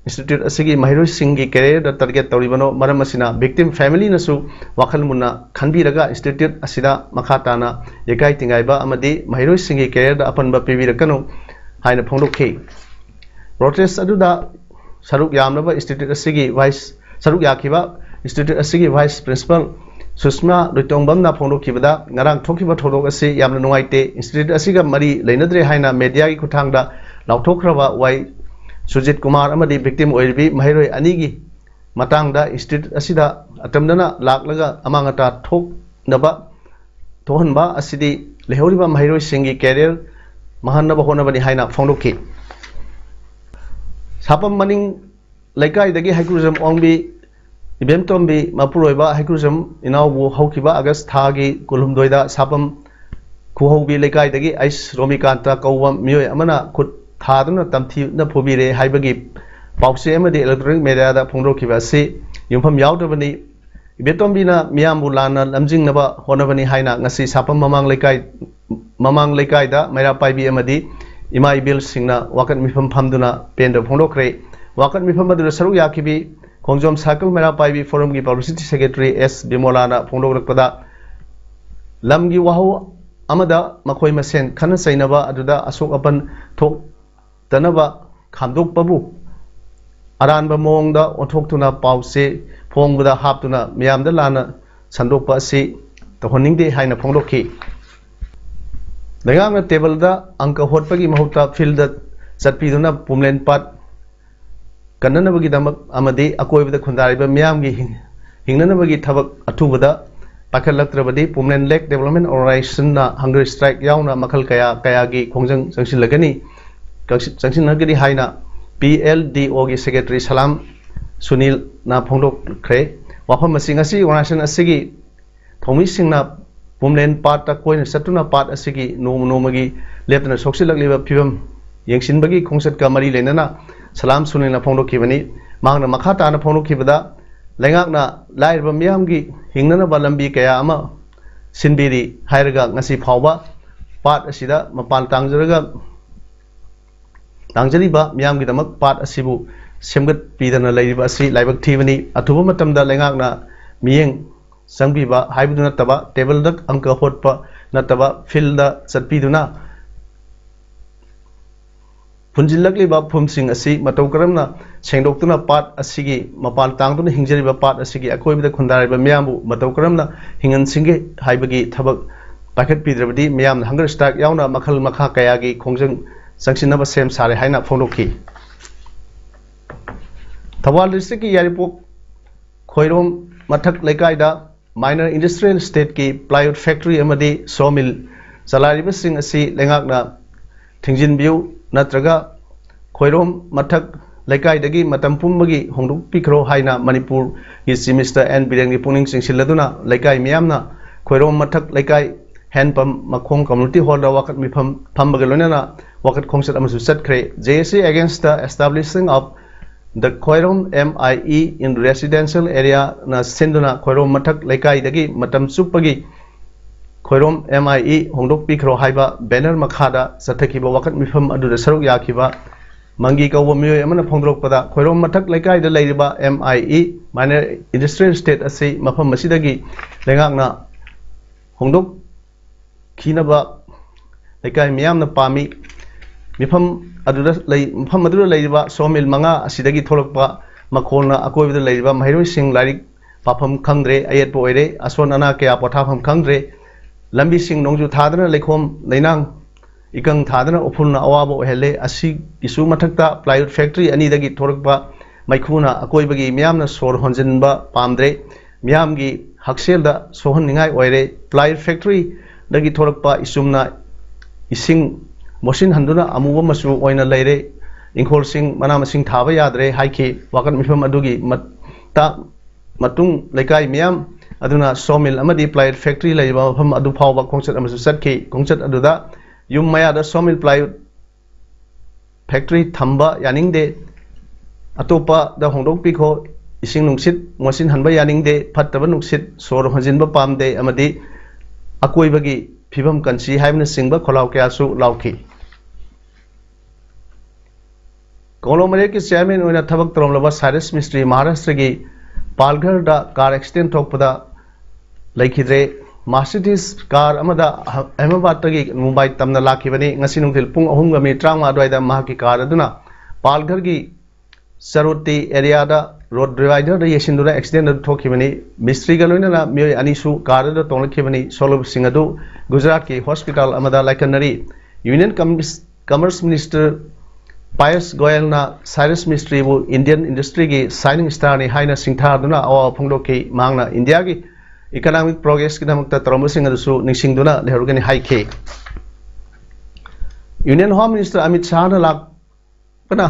institute ꯑꯁꯤꯒꯤ ꯃꯍꯩꯔꯣꯏꯁꯤꯡꯒꯤ careerꯗ target ꯇꯧꯔꯤꯕꯅꯣ? ꯃꯔꯝ ꯑꯁꯤꯅ victim familyꯅꯁꯨ ꯋꯥꯈꯜ ꯃꯨꯟꯅ ꯈꯟꯕꯤꯔꯒ institute ꯑꯁꯤꯗ ꯃꯈꯥ ꯇꯥꯅ ꯌꯩꯒꯥꯏ ꯊꯤꯡꯒꯥꯏꯕ ꯑꯃꯗꯤ ꯃꯍꯩꯔꯣꯏꯁꯤꯡꯒꯤ careerꯗ ꯑꯄꯟꯕ ꯄꯤꯕꯤꯔꯛꯀꯅꯨ ꯍꯥꯏꯅ ꯐꯣꯡꯗꯣꯛꯈꯤ꯫ Protest ꯑꯗꯨꯗ ꯁꯔꯨꯛ ꯌꯥꯝꯂꯕ institute ꯑꯁꯤꯒꯤ vice, ꯁꯔꯨꯛ ꯌꯥꯈꯤꯕ institute ꯑꯁꯤꯒꯤ vice principal ꯁꯨꯁꯃꯥ ꯂꯣꯏꯇꯣꯡꯕꯝꯅ ꯐꯣꯡꯗꯣꯛꯈꯤꯕꯗ, ꯉꯔꯥꯡ ꯊꯣꯛꯈꯤꯕ ꯊꯧꯗꯣꯛ ꯑꯁꯤ ꯌꯥꯝꯅ ꯅꯨꯡꯉꯥꯏꯇꯦ꯫ Institute ꯑꯁꯤꯒ ꯃꯔꯤ ꯂꯩꯅꯗ꯭ꯔꯦ ꯍꯥꯏꯅ mediaꯒꯤ ꯈꯨꯠꯊꯥꯡꯗ ꯂꯥꯎꯊꯣꯛꯈ꯭ꯔꯕ ꯋꯥꯏ ꯁꯨꯖꯤꯠ ꯀꯨꯃꯥꯔ ꯑꯃꯗꯤ victim ꯑꯣꯏꯔꯤꯕꯤ ꯃꯍꯩꯔꯣꯏ ꯑꯅꯤꯒꯤ ꯃꯇꯥꯡꯗ institute ꯑꯁꯤꯗ ꯑꯇꯝꯅꯅ ꯂꯥꯛꯂꯒ ꯑꯃꯥꯡ ꯑꯇꯥ ꯊꯣꯛꯅꯕ, ꯊꯣꯛꯍꯟꯕ ꯑꯁꯤꯗꯤ ꯂꯩꯍꯧꯔꯤꯕ ꯃꯍꯩꯔꯣꯏꯁꯤꯡꯒꯤ career ꯃꯥꯡꯍꯟꯅꯕ ꯍꯣꯠꯅꯕꯅꯤ ꯍꯥꯏꯅ ꯐꯣꯡꯗꯣꯛꯈꯤ꯫ ꯁꯥꯄꯝ ꯃꯅꯤꯡ ꯂꯩꯀꯥꯏꯗꯒꯤ ꯍꯩꯀ꯭ꯔꯨꯖꯝ ꯑꯣꯡꯕꯤ ꯏꯕꯦꯝꯇꯣꯝꯕꯤ ꯃꯄꯨꯔꯣꯏꯕ ꯍꯩꯀ꯭ꯔꯨꯖꯝ ꯏꯅꯥꯎꯕꯨ ꯍꯧꯈꯤꯕ ꯑꯥꯒꯁ ꯊꯥꯒꯤ ꯀꯨꯟꯍꯨꯝꯗꯣꯏꯗ ꯁꯥꯄꯝ ꯈꯨꯍꯧꯕꯤ ꯂꯩꯀꯥꯏꯗꯒꯤ ꯑꯩꯁ ꯔꯣꯃꯤꯀꯥꯟꯇ ꯀꯧꯕ ꯃꯤꯑꯣꯏ ꯑꯃꯅ ꯈꯨꯠ ꯊꯥꯗꯨꯅ ꯇꯝꯊꯤꯅ ꯐꯨꯕꯤꯔꯦ ꯍꯥꯏꯕꯒꯤ ꯄꯥꯎꯆꯦ ꯑꯃꯗꯤ ꯏꯂꯦꯛꯇ꯭ꯔꯣꯅꯤꯛ ꯃꯦꯗꯤꯌꯥꯗ ꯐꯣꯡꯗꯣꯛꯈꯤꯕ ꯑꯁꯤ ꯌꯨꯝꯐꯝ ꯌꯥꯎꯗ꯭ꯔꯕꯅꯤ꯫ ꯏꯕꯦꯇꯣꯝꯕꯤꯅ ꯃꯤꯌꯥꯝꯕꯨ ꯂꯥꯟꯅ ꯂꯝꯖꯤꯡꯅꯕ ꯍꯣꯠꯅꯕꯅꯤ ꯍꯥꯏꯅ ꯉꯁꯤ ꯁꯥꯄꯝ ꯃꯃꯥꯡ ꯂꯩꯀꯥꯏ, ꯃꯃꯥꯡ ꯂꯩꯀꯥꯏꯗ ꯃꯩꯔꯥ ꯄꯥꯏꯕꯤ ꯑꯃꯗꯤ ꯏꯃꯥ ꯏꯕꯦꯜꯁꯤꯡꯅ ꯋꯥꯀꯠ ꯃꯤꯐꯝ ꯐꯝꯗꯨꯅ ꯄꯦꯟꯗꯕ ꯐꯣꯡꯗꯣꯛꯈ꯭ꯔꯦ꯫ ꯋꯥꯀꯠ ꯃꯤꯐꯝ ꯑꯗꯨꯗ ꯁꯔꯨꯛ ꯌꯥꯈꯤꯕꯤ ꯈꯣꯡꯖꯣꯝ ꯁꯥꯔꯀꯜ ꯃꯩꯔꯥ ꯄꯥꯏꯕꯤ ꯐꯣꯔꯝꯒꯤ ꯄꯕ꯭ꯂꯤꯁꯤꯇꯤ ꯁꯦꯀ꯭ꯔꯦꯇꯔꯤ ꯑꯦꯁ ꯕꯤꯃꯣꯂꯥꯅ ꯐꯣꯡꯗꯣꯛꯂꯛꯄꯗ, ꯂꯝꯒꯤ ꯋꯥꯍꯧ ꯑꯃꯗ ꯃꯈꯣꯏ ꯃꯁꯦꯟ ꯈꯠꯅ ꯆꯩꯅꯕ ꯑꯗꯨꯗ ꯑꯁꯣꯛ ꯑꯄꯟ ꯊꯣꯛꯇꯅꯕ ꯈꯥꯝꯗꯣꯛꯄꯕꯨ ꯑꯔꯥꯟꯕ ꯃꯑꯣꯡꯗ ꯑꯣꯟꯊꯣꯛꯇꯨꯅ ꯄꯥꯎꯆꯦ ꯐꯣꯡꯕꯗ ꯍꯥꯞꯇꯨꯅ ꯃꯤꯌꯥꯝꯗ ꯂꯥꯟꯅ ꯁꯟꯗꯣꯛꯄ ꯑꯁꯤ ꯇꯧꯍꯟꯅꯤꯡꯗꯦ ꯍꯥꯏꯅ ꯐꯣꯡꯗꯣꯛꯈꯤ꯫ ꯂꯩꯉꯥꯛꯅ ꯇꯦꯕꯜꯗ ꯑꯪꯀ ꯍꯣꯠꯄꯒꯤ ꯃꯍꯨꯠꯇ ꯐꯤꯜꯗ ꯆꯠꯄꯤꯗꯨꯅ ꯄꯨꯝꯂꯦꯟ ꯄꯥꯠ ꯀꯟꯅꯅꯕꯒꯤꯗꯃꯛ ꯑꯃꯗꯤ ꯑꯀꯣꯏꯕꯗ ꯈꯨꯟꯗꯥꯔꯤꯕ ꯃꯤꯌꯥꯝꯒꯤ ꯍꯤꯡ-, ꯍꯤꯡꯅꯅꯕꯒꯤ ꯊꯕꯛ ꯑꯊꯨꯕꯗ ꯄꯥꯏꯈꯠꯂꯛꯇ꯭ꯔꯕꯗꯤ ꯄꯨꯝꯂꯦꯟ ꯂꯦꯛ ꯗꯦꯕꯂꯞꯃꯦꯟ ꯑꯣꯔꯒꯅꯥꯏꯖꯦꯁꯟꯅ ꯍꯪꯒꯔ ꯁ꯭ꯇ꯭ꯔꯥꯏꯛ ꯌꯥꯎꯅ ꯃꯈꯜ ꯀꯌꯥ ꯀꯌꯥꯒꯤ ꯈꯣꯡꯖꯪ ꯆꯪꯁꯤꯜꯂꯒꯅꯤ꯫ ꯆꯪꯁꯤ-, ꯆꯪꯁꯤꯟꯅꯒꯅꯤ ꯍꯥꯏꯅ ꯄꯤ ꯑꯦꯜ ꯗꯤ ꯑꯣꯒꯤ ꯁꯦꯀ꯭ꯔꯦꯇꯔꯤ ꯁꯂꯥꯝ ꯁꯨꯅꯤꯜꯅ ꯐꯣꯡꯗꯣꯛꯈ꯭ꯔꯦ꯫ ꯋꯥꯐꯝ ꯑꯁꯤ ꯉꯁꯤ ꯑꯣꯔꯒꯅꯥꯏꯖꯦꯁꯟ ꯑꯁꯤꯒꯤ ꯊꯧꯃꯤꯁꯤꯡꯅ ꯄꯨꯝꯂꯦꯟ ꯄꯥꯠꯇ ꯀꯣꯏꯅ ꯆꯠꯇꯨꯅ ꯄꯥꯠ ꯑꯁꯤꯒꯤ ꯅꯣꯡꯃ ꯅꯣꯡꯃꯒꯤ ꯂꯦꯞꯇꯅ ꯁꯣꯛꯆꯤꯜꯂꯛꯂꯤꯕ ꯐꯤꯕꯝ ꯌꯦꯡꯁꯤꯟꯕꯒꯤ ꯈꯣꯡꯆꯠꯀ ꯃꯔꯤ ꯂꯩꯅꯅ ꯁꯂꯥꯝ ꯁꯨꯅꯤꯜꯅ ꯐꯣꯡꯗꯣꯛꯈꯤꯕꯅꯤ꯫ ꯃꯍꯥꯛꯅ ꯃꯈꯥ ꯇꯥꯅ ꯐꯣꯡꯗꯣꯛꯈꯤꯕꯗ, ꯂꯩꯉꯥꯛꯅ ꯂꯥꯏꯔꯕ ꯃꯤꯌꯥꯝꯒꯤ ꯍꯤꯡꯅꯅꯕ ꯂꯝꯕꯤ ꯀꯌꯥ ꯑꯃ ꯁꯤꯟꯕꯤꯔꯤ ꯍꯥꯏꯔꯒ ꯉꯁꯤ ꯐꯥꯎꯕ ꯄꯥꯠ ꯑꯁꯤꯗ ꯃꯄꯥꯟ ꯇꯥꯡꯖꯔꯒ ꯇꯥꯡꯖꯔꯤꯕ ꯃꯤꯌꯥꯝꯒꯤꯗꯃꯛ ꯄꯥꯠ ꯑꯁꯤꯕꯨ ꯁꯦꯝꯒꯠꯄꯤꯗꯅ ꯂꯩꯔꯤꯕ ꯑꯁꯤ ꯂꯥꯏꯕꯛ ꯊꯤꯕꯅꯤ꯫ ꯑꯊꯨꯕ ꯃꯇꯝꯗ ꯂꯩꯉꯥꯛꯅ ꯃꯤꯠꯌꯦꯡ ꯆꯪꯕꯤꯕ ꯍꯥꯏꯕꯗꯨ ꯅꯠꯇꯕ, ꯇꯦꯕꯜꯗ ꯑꯪꯀ ꯍꯣꯠꯄ ꯅꯠꯇꯕ ꯐꯤꯜꯗ ꯆꯠꯄꯤꯗꯨꯅ ꯐꯨꯟꯖꯤꯜꯂꯛꯂꯤꯕ ꯐꯨꯝꯁꯤꯡ ꯑꯁꯤ ꯃꯇꯧ ꯀꯔꯝꯅ ꯁꯦꯡꯗꯣꯛꯇꯨꯅ ꯄꯥꯠ ꯑꯁꯤꯒꯤ ꯃꯄꯥꯟ ꯇꯥꯡꯗꯨꯅ ꯍꯤꯡꯖꯔꯤꯕ ꯄꯥꯠ ꯑꯁꯤꯒꯤ ꯑꯀꯣꯏꯕꯗ ꯈꯨꯟꯗꯥꯔꯤꯕ ꯃꯤꯌꯥꯝꯕꯨ ꯃꯇꯧ ꯀꯔꯝꯅ ꯍꯤꯡꯍꯟꯁꯤꯡꯒꯦ ꯍꯥꯏꯕꯒꯤ ꯊꯕꯛ ꯄꯥꯏꯈꯠꯄꯤꯗ꯭ꯔꯕꯗꯤ ꯃꯤꯌꯥꯝꯅ ꯍꯪꯒꯔ ꯁ꯭ꯇ꯭ꯔꯥꯏꯛ ꯌꯥꯎꯅ ꯃꯈꯜ ꯃꯈꯥ ꯀꯌꯥꯒꯤ ꯈꯣꯡꯖꯪ ꯆꯪꯁꯤꯟꯅꯕ ꯁꯦꯝ ꯁꯥꯔꯦ ꯍꯥꯏꯅ ꯐꯣꯡꯗꯣꯛꯈꯤ꯫ ꯊꯧꯕꯥꯜ ꯗꯤꯁꯇ꯭ꯔꯤꯛꯀꯤ ꯌꯥꯏꯔꯤꯄꯣꯛ ꯈꯣꯏꯔꯣꯝ ꯃꯊꯛ ꯂꯩꯀꯥꯏꯗ ꯃꯥꯏꯅꯔ ꯏꯟꯗꯁꯇ꯭ꯔꯤꯌꯦꯜ ꯏꯁꯇꯦꯠꯀꯤ ꯄ꯭ꯂꯥꯏꯋꯨꯗ ꯐꯦꯛꯇꯔꯤ ꯑꯃꯗꯤ ꯁꯣ ꯃꯤꯜ ꯆꯂꯥꯏꯔꯤꯕꯁꯤꯡ ꯑꯁꯤ ꯂꯩꯉꯥꯛꯅ ꯊꯤꯡꯖꯤꯟꯕꯤꯌꯨ, ꯅꯠꯇ꯭ꯔꯒ ꯈꯣꯏꯔꯣꯝ ꯃꯊꯛ ꯂꯩꯀꯥꯏꯗꯒꯤ ꯃꯇꯝ ꯄꯨꯝꯕꯒꯤ ꯍꯣꯡꯗꯣꯛꯄꯤꯈ꯭ꯔꯣ ꯍꯥꯏꯅ ꯃꯅꯤꯄꯨꯔꯒꯤ Chief Minister ꯑꯦꯟ ꯕꯤꯔꯦꯟꯒꯤ ꯄꯨꯛꯅꯤꯡ ꯆꯤꯡꯁꯤꯜꯂꯗꯨꯅ ꯂꯩꯀꯥꯏ ꯃꯤꯌꯥꯝꯅ ꯈꯣꯏꯔꯣꯝ ꯃꯊꯛ ꯂꯩꯀꯥꯏ ꯍꯦꯟꯄꯝ ꯃꯈꯣꯡ community hall ꯗ ꯋꯥꯀꯠ ꯃꯤꯐꯝ ꯐꯝꯕꯒ ꯂꯣꯏꯅꯅ ꯋꯥꯀꯠ ꯈꯣꯡꯆꯠ ꯑꯃꯁꯨ ꯆꯠꯈ꯭ꯔꯦ꯫ J A C against the establishing of the Khwairom M I E in residential area ꯅ ꯁꯤꯟꯗꯨꯅ ꯈꯣꯏꯔꯣꯝ ꯃꯊꯛ ꯂꯩꯀꯥꯏꯗꯒꯤ ꯃꯇꯝ ꯆꯨꯞꯄꯒꯤ ꯈꯣꯏꯔꯣꯝ M I E ꯍꯣꯡꯗꯣꯛꯄꯤꯈ꯭ꯔꯣ ꯍꯥꯏꯕ banner ꯃꯈꯥꯗ ꯆꯠꯊꯈꯤꯕ ꯋꯥꯀꯠ ꯃꯤꯐꯝ ꯑꯗꯨꯗ ꯁꯔꯨꯛ ꯌꯥꯈꯤꯕ ꯃꯪꯒꯤ ꯀꯧꯕ ꯃꯤꯑꯣꯏ ꯑꯃꯅ ꯐꯣꯡꯗꯣꯔꯛꯄꯗ, ꯈꯣꯏꯔꯣꯝ ꯃꯊꯛ ꯂꯩꯀꯥꯏꯗ ꯂꯩꯔꯤꯕ M I E, Minor Industrial Estate, ꯑꯁꯤ ꯃꯐꯝ ꯑꯁꯤꯗꯒꯤ ꯂꯩꯉꯥꯛꯅ ꯍꯣꯡꯗꯣꯛꯈꯤꯅꯕ ꯂꯩꯀꯥꯏ ꯃꯤꯌꯥꯝꯅ ꯄꯥꯝꯃꯤ꯫ ꯃꯤꯐꯝ ꯑꯗꯨꯗ ꯂꯩ-, ꯃꯐꯝ ꯑꯗꯨꯗ ꯂꯩꯔꯤꯕ sawmill ꯃꯉꯥ ꯑꯁꯤꯗꯒꯤ ꯊꯣꯛꯂꯛꯄ ꯃꯈꯣꯜꯅ ꯑꯀꯣꯏꯕꯗ ꯂꯩꯔꯤꯕ ꯃꯍꯩꯔꯣꯏꯁꯤꯡ ꯂꯥꯏꯔꯤꯛ ꯄꯥꯐꯝ ꯈꯪꯗ꯭ꯔꯦ, ꯑꯌꯦꯠꯄ ꯑꯣꯏꯔꯦ꯫ ꯑꯁꯣꯟ ꯑꯅꯥ ꯀꯌꯥ ꯄꯣꯊꯥꯐꯝ ꯈꯪꯗ꯭ꯔꯦ꯫ ꯂꯝꯕꯤꯁꯤꯡ ꯅꯣꯡꯖꯨ ꯊꯥꯗꯅ ꯂꯩꯈꯣꯝ ꯂꯩꯅꯥꯡ ꯏꯀꯪ ꯊꯥꯗꯅ ꯎꯐꯨꯜꯅ ꯑꯋꯥꯕ ꯑꯣꯏꯍꯜꯂꯦ꯫ ꯑꯁꯤꯒꯤꯁꯨ ꯃꯊꯛꯇ plywood factory ꯑꯅꯤꯗꯒꯤ ꯊꯣꯔꯛꯄ ꯃꯩꯈꯨꯅ ꯑꯀꯣꯏꯕꯒꯤ ꯃꯤꯌꯥꯝꯅ ꯁꯣꯔ ꯍꯣꯟꯖꯤꯟꯕ ꯄꯥꯝꯗ꯭ꯔꯦ꯫ ꯃꯤꯌꯥꯝꯒꯤ ꯍꯛꯁꯦꯜꯗ ꯁꯣꯛꯍꯟꯅꯤꯡꯉꯥꯏ ꯑꯣꯏꯔꯦ꯫ Plywood factory ꯗꯒꯤ ꯊꯣꯔꯛꯄ ꯏꯆꯨꯝꯅ ꯏꯁꯤꯡ ꯃꯣꯠꯁꯤꯟꯍꯟꯗꯨꯅ ꯑꯃꯨꯕ ꯃꯆꯨ ꯑꯣꯏꯅ ꯂꯩꯔꯦ꯫ ꯏꯪꯈꯣꯜꯁꯤꯡ, ꯃꯅꯥ ꯃꯁꯤꯡ ꯊꯥꯕ ꯌꯥꯗ꯭ꯔꯦ ꯍꯥꯏꯈꯤ꯫ ꯋꯥꯀꯠ ꯃꯤꯐꯝ ꯑꯗꯨꯒꯤ ꯃꯠ-, ꯇ-, ꯃꯇꯨꯡ ꯂꯩꯀꯥꯏ ꯃꯤꯌꯥꯝ ꯑꯗꯨꯅ sawmill ꯑꯃꯗꯤ plywood factory ꯂꯩꯔꯤꯕ ꯃꯐꯝ ꯑꯗꯨ ꯐꯥꯎꯕ ꯈꯣꯡꯆꯠ ꯑꯃꯁꯨ ꯆꯠꯈꯤ꯫ ꯈꯣꯡꯆꯠ ꯑꯗꯨꯗ ꯌꯨꯝ ꯃꯌꯥꯗ sawmill plywood factory ꯊꯝꯕ ꯌꯥꯅꯤꯡꯗꯦ, ꯑꯇꯣꯞꯄꯗ ꯍꯣꯡꯗꯣꯛꯄꯤꯈꯣ, ꯏꯁꯤꯡ ꯅꯨꯡꯁꯤꯠ ꯃꯣꯠꯁꯤꯟꯍꯟꯕ ꯌꯥꯅꯤꯡꯗꯦ, ꯐꯠꯇꯕ ꯅꯨꯡꯁꯤꯠ ꯁꯣꯔ ꯍꯣꯟꯖꯤꯟꯕ ꯄꯥꯝꯗꯦ ꯑꯃꯗꯤ ꯑꯀꯣꯏꯕꯒꯤ ꯐꯤꯕꯝ ꯀꯟꯁꯤ ꯍꯥꯏꯕꯅꯆꯤꯡꯕ ꯈꯣꯜꯂꯥꯎ ꯀꯌꯥꯁꯨ ꯂꯥꯎꯈꯤ꯫ Conglomerate ꯀꯤ chairman ꯑꯣꯏꯅ ꯊꯕꯛ ꯇꯧꯔꯝꯂꯕ ꯁꯥꯏꯔꯁ ꯃꯤꯁꯇ꯭ꯔꯤ ꯃꯍꯥꯔꯥꯁꯇ꯭ꯔꯒꯤ ꯄꯥꯜꯘꯔꯗ car accident ꯊꯣꯛꯄꯗ ꯂꯩꯈꯤꯗ꯭ꯔꯦ꯫ Mercedes car ꯑꯃꯗ ꯑꯍ-, ꯑꯍꯃꯦꯗꯕꯥꯗꯇꯒꯤ ꯃꯨꯝꯕꯥꯏ ꯇꯝꯅ ꯂꯥꯛꯈꯤꯕꯅꯤ꯫ ꯉꯁꯤ ꯅꯨꯡꯊꯤꯜ ꯄꯨꯡ ꯑꯍꯨꯝꯒ ꯃꯤꯅꯤꯠ ꯇꯔꯥꯃꯉꯥ ꯑꯗꯨꯋꯥꯏꯗ ꯃꯍꯥꯛꯀꯤ car ꯑꯗꯨꯅ ꯄꯥꯜꯘꯔꯒꯤ ꯆꯔꯣꯇꯤ area ꯗ road divider ꯗ ꯌꯩꯁꯤꯟꯗꯨꯅ accident ꯑꯗꯨ ꯊꯣꯛꯈꯤꯕꯅꯤ꯫ ꯃꯤꯁꯇ꯭ꯔꯤꯒ ꯂꯣꯏꯅꯅ ꯃꯤꯑꯣꯏ ꯑꯅꯤꯁꯨ car ꯑꯗꯨꯗ ꯇꯣꯡꯂꯛꯈꯤꯕꯅꯤ꯫ ꯁꯣꯛꯂꯕꯁꯤꯡ ꯑꯗꯨ ꯒꯨꯖꯔꯥꯠꯀꯤ hospital ꯑꯃꯗ ꯂꯥꯏꯀꯠꯅꯔꯤ꯫ Union Commis-, Commerce Minister ꯄꯥꯌꯁ ꯒꯣꯌꯜꯅ ꯁꯥꯏꯔꯁ ꯃꯤꯁꯇ꯭ꯔꯤꯕꯨ Indian industry ꯒꯤ shining star ꯅꯤ ꯍꯥꯏꯅ ꯁꯤꯡꯊꯥꯗꯨꯅ ꯑꯋꯥꯕ ꯐꯣꯡꯗꯣꯛꯈꯤ꯫ ꯃꯍꯥꯛꯅ ꯏꯟꯗꯤꯌꯥꯒꯤ economic progress ꯀꯤꯗꯃꯛꯇ ꯇꯧꯔꯝꯕꯁꯤꯡ ꯑꯗꯨꯁꯨ ꯅꯤꯡꯁꯤꯡꯗꯨꯅ ꯂꯩꯍꯧꯔꯒꯅꯤ ꯍꯥꯏꯈꯤ꯫ Union Home Minister ꯑꯃꯤꯠ ꯁꯥꯍꯅ ꯂꯥꯛꯄꯅ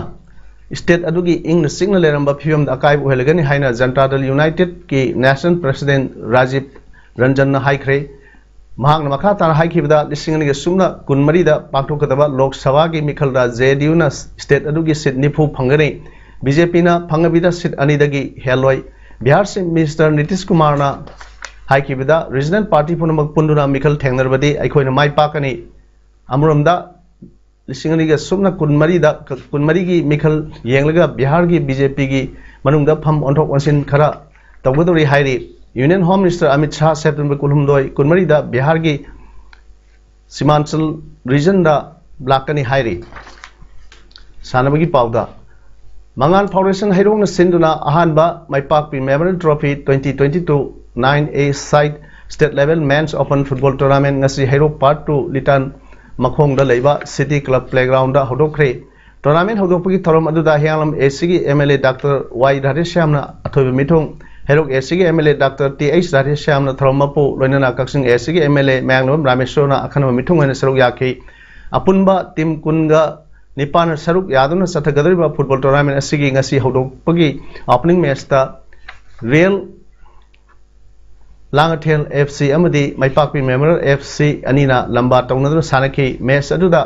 ꯁ꯭ꯇꯦꯠ ꯑꯗꯨꯒꯤ ꯏꯪꯅ ꯆꯤꯛꯅ ꯂꯩꯔꯝꯕ ꯐꯤꯕꯝꯗ ꯑꯀꯥꯏꯕ ꯑꯣꯏꯍꯜꯂꯒꯅꯤ ꯍꯥꯏꯅ ꯖꯅꯇꯥ ꯗꯜ ꯌꯨꯅꯥꯏꯇꯦꯗꯀꯤ ꯅꯦꯁꯅꯦꯜ ꯄ꯭ꯔꯁꯤꯗꯦꯟꯠ ꯔꯥꯖꯤꯕ ꯔꯟꯖꯟꯅ ꯍꯥꯏꯈ꯭ꯔꯦ꯫ ꯃꯍꯥꯛꯅ ꯃꯈꯥ ꯇꯥꯅ ꯍꯥꯏꯈꯤꯕꯗ, ꯂꯤꯁꯤꯡ ꯑꯅꯤꯒ ꯁꯨꯞꯅ ꯀꯨꯟꯃꯔꯤꯗ ꯄꯥꯡꯊꯣꯛꯀꯗꯕ ꯂꯣꯛ ꯁꯚꯥꯒꯤ ꯃꯤꯈꯜꯗ ꯖꯦ ꯑꯦꯟ ꯌꯨꯅ ꯁ꯭ꯇꯦꯠ ꯑꯗꯨꯒꯤ ꯁꯤꯠ ꯅꯤꯐꯨ ꯐꯪꯒꯅꯤ꯫ ꯕꯤ ꯖꯦ ꯄꯤꯅ ꯐꯪꯉꯕꯤꯗ ꯁꯤꯠ ꯑꯅꯤꯗꯒꯤ ꯍꯦꯜꯂꯣꯏ꯫ ꯕꯤꯍꯥꯔ ꯆꯤꯐ ꯃꯤꯅꯤꯁꯇꯔ ꯅꯤꯇꯤꯁ ꯀꯨꯃꯥꯔꯅ ꯍꯥꯏꯈꯤꯕꯗ, ꯔꯤꯖꯅꯦꯜ ꯄꯥꯔꯇꯤ ꯄꯨꯝꯅꯃꯛ ꯄꯨꯟꯗꯨꯅ ꯃꯤꯈꯜ ꯊꯦꯡꯅꯔꯕꯗꯤ ꯑꯩꯈꯣꯏꯅ ꯃꯥꯏ ꯄꯥꯛꯀꯅꯤ꯫ ꯑꯃꯔꯣꯝꯗ, ꯂꯤꯁꯤꯡ ꯑꯅꯤꯒ ꯁꯨꯞꯅ ꯀꯨꯟꯃꯔꯤꯗ, ꯀꯨꯟꯃꯔꯤꯒꯤ ꯃꯤꯈꯜ ꯌꯦꯡꯂꯒ ꯕꯤꯍꯥꯔꯒꯤ ꯕꯤ ꯖꯦ ꯄꯤꯒꯤ ꯃꯅꯨꯡꯗ ꯐꯝ ꯑꯣꯟꯊꯣꯛ ꯑꯣꯟꯁꯤꯟ ꯈꯔ ꯇꯧꯒꯗꯧꯔꯤ ꯍꯥꯏꯔꯤ꯫ Union home minister Amit Shah September ꯀꯨꯟꯍꯨꯝꯗꯣꯏ, ꯀꯨꯟꯃꯔꯤꯗ ꯕꯤꯍꯥꯔꯒꯤ ꯁꯤꯃꯥꯟꯆꯜ ꯔꯤꯖꯟꯗ ꯂꯥꯛꯀꯅꯤ ꯍꯥꯏꯔꯤ꯫ ꯁꯥꯟꯅꯕꯒꯤ ꯄꯥꯎꯗ, ꯃꯉꯥꯜ ꯐꯥꯎꯟꯗꯦꯁꯟ ꯍꯩꯔꯣꯛꯅ ꯁꯤꯟꯗꯨꯅ ꯑꯍꯥꯟꯕ Maipakpi memorial trophy twenty twenty two nine a side state level men's open football tournament ꯉꯁꯤ ꯍꯩꯔꯣꯛ ꯄꯥꯔꯠ ꯇꯨ ꯂꯤꯇꯥꯟ ꯃꯈꯣꯡꯗ ꯂꯩꯕ ꯁꯤꯇꯤ ꯀ꯭ꯂꯕ ꯄ꯭ꯂꯦꯒ꯭ꯔꯥꯎꯟꯗ ꯍꯧꯗꯣꯛꯈ꯭ꯔꯦ꯫ ꯇꯣꯔꯅꯥꯃꯦꯟ ꯍꯧꯗꯣꯛꯄꯒꯤ ꯊꯧꯔꯝ ꯑꯗꯨꯗ ꯍꯤꯌꯥꯡꯂꯝ ꯑꯦ ꯁꯤꯒꯤ M L A doctor Y ꯔꯥꯙꯦꯁ꯭ꯌꯥꯝꯅ ꯑꯊꯣꯏꯕ ꯃꯤꯊꯨꯡ, ꯍꯩꯔꯣꯛ ꯑꯦ ꯁꯤꯒꯤ M L A doctor T H ꯔꯥꯙꯦꯁ꯭ꯌꯥꯝꯅ ꯊꯧꯔꯝ ꯃꯄꯨ, ꯂꯣꯏꯅꯅ ꯀꯛꯆꯤꯡ ꯑꯦ ꯁꯤꯒꯤ ꯑꯦꯝ ꯑꯦꯜ ꯑꯦ ꯃꯌꯥꯡꯂꯝꯕꯝ ꯔꯥꯃꯦꯁ꯭ꯋꯔꯅ ꯑꯈꯟꯅꯕ ꯃꯤꯊꯨꯡ ꯑꯣꯏꯅ ꯁꯔꯨꯛ ꯌꯥꯈꯤ꯫ ꯑꯄꯨꯟꯕ ꯇꯤꯝ ꯀꯨꯟꯒ ꯅꯤꯄꯥꯟꯅ ꯁꯔꯨꯛ ꯌꯥꯗꯨꯅ ꯆꯠꯊꯒꯗꯧꯔꯤꯕ ꯐꯨꯠꯕꯣꯜ ꯇꯣꯔꯅꯥꯃꯦꯟ ꯑꯁꯤꯒꯤ ꯉꯁꯤ ꯍꯧꯗꯣꯛꯄꯒꯤ ꯑꯣꯄꯅꯤꯡ ꯃꯦꯆꯇ ꯔꯤꯌꯦꯜ ꯂꯥꯡꯉꯊꯦꯜ ꯑꯦꯐ ꯁꯤ ꯑꯃꯗꯤ ꯃꯥꯏꯄꯥꯛꯄꯤ ꯃꯦꯃꯣꯔꯤꯌꯦꯜ ꯑꯦꯐ ꯁꯤ ꯑꯅꯤꯅ ꯂꯝꯕꯥ ꯇꯧꯅꯗꯨꯅ ꯁꯥꯟꯅꯈꯤ꯫ ꯃꯦꯆ ꯑꯗꯨꯗ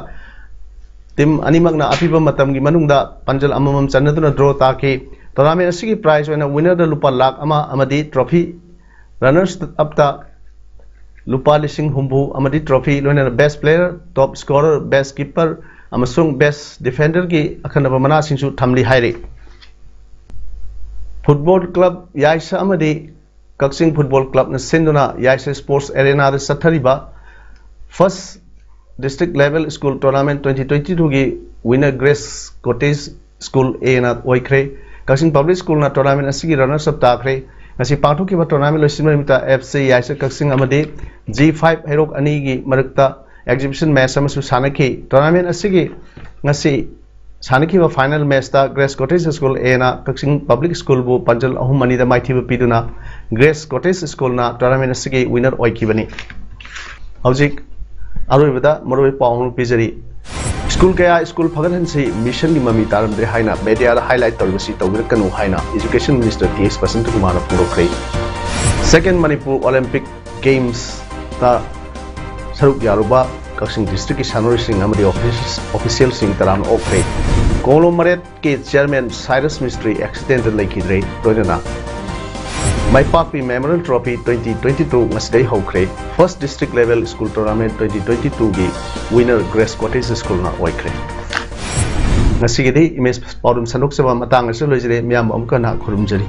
ꯇꯤꯝ ꯑꯅꯤꯃꯛꯅ ꯑꯄꯤꯕ ꯃꯇꯝꯒꯤ ꯃꯅꯨꯡꯗ ꯄꯥꯟꯖꯜ ꯑꯃꯃꯝ ꯆꯟꯅꯗꯨꯅ ꯗ꯭ꯔꯣ ꯇꯥꯈꯤ꯫ ꯇꯣꯔꯅꯥꯃꯦꯟ ꯑꯁꯤꯒꯤ ꯄ꯭ꯔꯥꯏꯖ ꯑꯣꯏꯅ ꯋꯤꯟꯅꯔꯗ ꯂꯨꯄꯥ ꯂꯥꯈ ꯑꯃ ꯑꯃꯗꯤ ꯇ꯭ꯔꯣꯐꯤ, ꯔꯅꯔꯁ ꯑꯞꯇ ꯂꯨꯄꯥ ꯂꯤꯁꯤꯡ ꯍꯨꯝꯐꯨ ꯑꯃꯗꯤ ꯇ꯭ꯔꯣꯐꯤ, ꯂꯣꯏꯅꯅ ꯕꯦꯁ ꯄ꯭ꯂꯦꯌꯔ, ꯇꯣꯞ ꯁ꯭ꯀꯣꯔꯔ, ꯕꯦꯁ ꯀꯤꯄꯔ ꯑꯃꯁꯨꯡ ꯕꯦꯁ ꯗꯤꯐꯦꯟꯗꯔꯒꯤ ꯑꯈꯟꯅꯕ ꯃꯅꯥꯁꯤꯡꯁꯨ ꯊꯝꯂꯤ ꯍꯥꯏꯔꯤ꯫ ꯐꯨꯠꯕꯣꯜ ꯀ꯭ꯂꯕ ꯌꯥꯏꯁ ꯑꯃꯗꯤ ꯀꯛꯆꯤꯡ ꯐꯨꯠꯕꯣꯜ ꯀ꯭ꯂꯕꯅ ꯁꯤꯟꯗꯨꯅ ꯌꯥꯏꯁ ꯁ꯭ꯄꯣꯔꯠꯁ ꯑꯦꯔꯦꯅꯥꯗ ꯆꯠꯊꯔꯤꯕ first district level school tournament twenty twenty ꯇꯨꯒꯤ ꯋꯤꯟꯅꯔ ꯒ꯭ꯔꯦꯁ ꯀꯣꯇꯦꯖ ꯁ꯭ꯀꯨꯜ ꯑꯦꯅ ꯑꯣꯏꯈ꯭ꯔꯦ꯫ ꯀꯛꯆꯤꯡ ꯄꯕ꯭ꯂꯤꯛ ꯁ꯭ꯀꯨꯜꯅ ꯇꯣꯔꯅꯥꯃꯦꯟ ꯑꯁꯤꯒꯤ ꯔꯅꯔꯁ ꯑꯞ ꯇꯥꯈ꯭ꯔꯦ꯫ ꯉꯁꯤ ꯄꯥꯡꯊꯣꯛꯈꯤꯕ ꯇꯣꯔꯅꯥꯃꯦꯟ ꯂꯣꯏꯁꯤꯟꯕ ꯅꯨꯃꯤꯠꯇ ꯑꯦꯐ ꯁꯤ ꯌꯥꯏꯁ ꯀꯛꯆꯤꯡ ꯑꯃꯗꯤ ꯖꯤ ꯐꯥꯏꯚ ꯍꯩꯔꯣꯛ ꯑꯅꯤꯒꯤ ꯃꯔꯛꯇ ꯑꯦꯛꯖꯤꯕꯤꯁꯟ ꯃꯦꯆ ꯑꯃꯁꯨ ꯁꯥꯟꯅꯈꯤ꯫ ꯇꯣꯔꯅꯥꯃꯦꯟ ꯑꯁꯤꯒꯤ ꯉꯁꯤ ꯁꯥꯟꯅꯈꯤꯕ ꯐꯥꯏꯅꯦꯜ ꯃꯦꯆꯇ ꯒ꯭ꯔꯦꯁ ꯀꯣꯇꯦꯖ ꯁ꯭ꯀꯨꯜ ꯑꯦꯅ ꯀꯛꯆꯤꯡ ꯄꯕ꯭ꯂꯤꯛ ꯁ꯭ꯀꯨꯜꯕꯨ ꯄꯥꯟꯖꯜ ꯑꯍꯨꯝ ꯑꯅꯤꯗ ꯃꯥꯏꯊꯤꯕ ꯄꯤꯗꯨꯅ ꯒ꯭ꯔꯦꯁ ꯀꯣꯇꯦꯖ ꯁ꯭ꯀꯨꯜꯅ ꯇꯣꯔꯅꯥꯃꯦꯟ ꯑꯁꯤꯒꯤ ꯋꯤꯟꯅꯔ ꯑꯣꯏꯈꯤꯕꯅꯤ꯫ ꯍꯧꯖꯤꯛ ꯑꯔꯣꯏꯕꯗ ꯃꯔꯨꯑꯣꯏꯕ ꯄꯥꯎ ꯑꯃ ꯄꯤꯖꯔꯤ꯫ ꯁ꯭ꯀꯨꯜ ꯀꯌꯥ ꯁ꯭ꯀꯨꯜ ꯐꯒꯠꯍꯟꯁꯤ, ꯃꯤꯁꯟꯒꯤ ꯃꯃꯤ ꯇꯥꯔꯝꯗ꯭ꯔꯦ ꯍꯥꯏꯅ ꯃꯦꯗꯤꯌꯥꯗ ꯍꯥꯏꯂꯥꯏꯠ ꯇꯧꯔꯤꯕꯁꯤ ꯇꯧꯕꯤꯔꯛꯀꯅꯨ ꯍꯥꯏꯅ ꯏꯖꯨꯀꯦꯁꯟ ꯃꯤꯅꯤꯁꯇꯔ ꯇꯤ ꯑꯦꯁ ꯕꯁꯟꯇ ꯀꯨꯃꯥꯔꯅ ꯐꯣꯡꯗꯣꯛꯈ꯭ꯔꯦ꯫ ꯁꯦꯀꯦꯟ ꯃꯅꯤꯄꯨꯔ ꯑꯣꯂꯦꯝꯄꯤꯛ ꯒꯦꯝꯁꯇ ꯁꯔꯨꯛ ꯌꯥꯔꯨꯕ ꯀꯛꯆꯤꯡ ꯗꯤꯁꯇ꯭ꯔꯤꯛꯀꯤ ꯁꯥꯟꯅꯔꯣꯏꯁꯤꯡ ꯑꯃꯗꯤ ꯑꯣꯐꯤꯁ-, ꯑꯣꯐꯤꯁꯤꯌꯦꯜꯁꯤꯡ ꯇꯔꯥꯝꯅ ꯑꯣꯛꯈ꯭ꯔꯦ꯫ ꯀꯣꯡꯂꯣꯝ ꯃꯔꯦꯠꯀꯤ ꯆꯤꯌꯔꯃꯦꯟ ꯁꯥꯏꯔꯁ ꯃꯤꯁꯇ꯭ꯔꯤ ꯑꯦꯛꯁꯤꯗꯦꯟꯗ ꯂꯩꯈꯤꯗ꯭ꯔꯦ꯫ ꯂꯣꯏꯅꯅ ꯃꯥꯏꯄꯥꯛꯄꯤ memorial trophy twenty twenty two ꯉꯁꯤꯗꯩ ꯍꯧꯈ꯭ꯔꯦ꯫ ꯐꯥꯔꯁ district level school tournament twenty twenty ꯇꯨꯒꯤ ꯋꯤꯅꯔ ꯒ꯭ꯔꯦꯁ ꯀꯣꯇꯦꯖ ꯁ꯭ꯀꯨꯜꯅ ꯑꯣꯏꯈ꯭ꯔꯦ꯫ ꯉꯁꯤꯒꯤꯗꯤ ꯏꯃꯦꯖ ꯄꯥꯎꯗꯝ ꯁꯟꯗꯣꯛꯆꯕ ꯃꯇꯥꯡ ꯑꯁꯤꯗ ꯂꯣꯏꯖꯔꯦ꯫ ꯃꯤꯌꯥꯝꯕꯨ ꯑꯃꯨꯛꯀ ꯍꯟꯅ ꯈꯨꯔꯨꯝꯖꯔꯤ꯫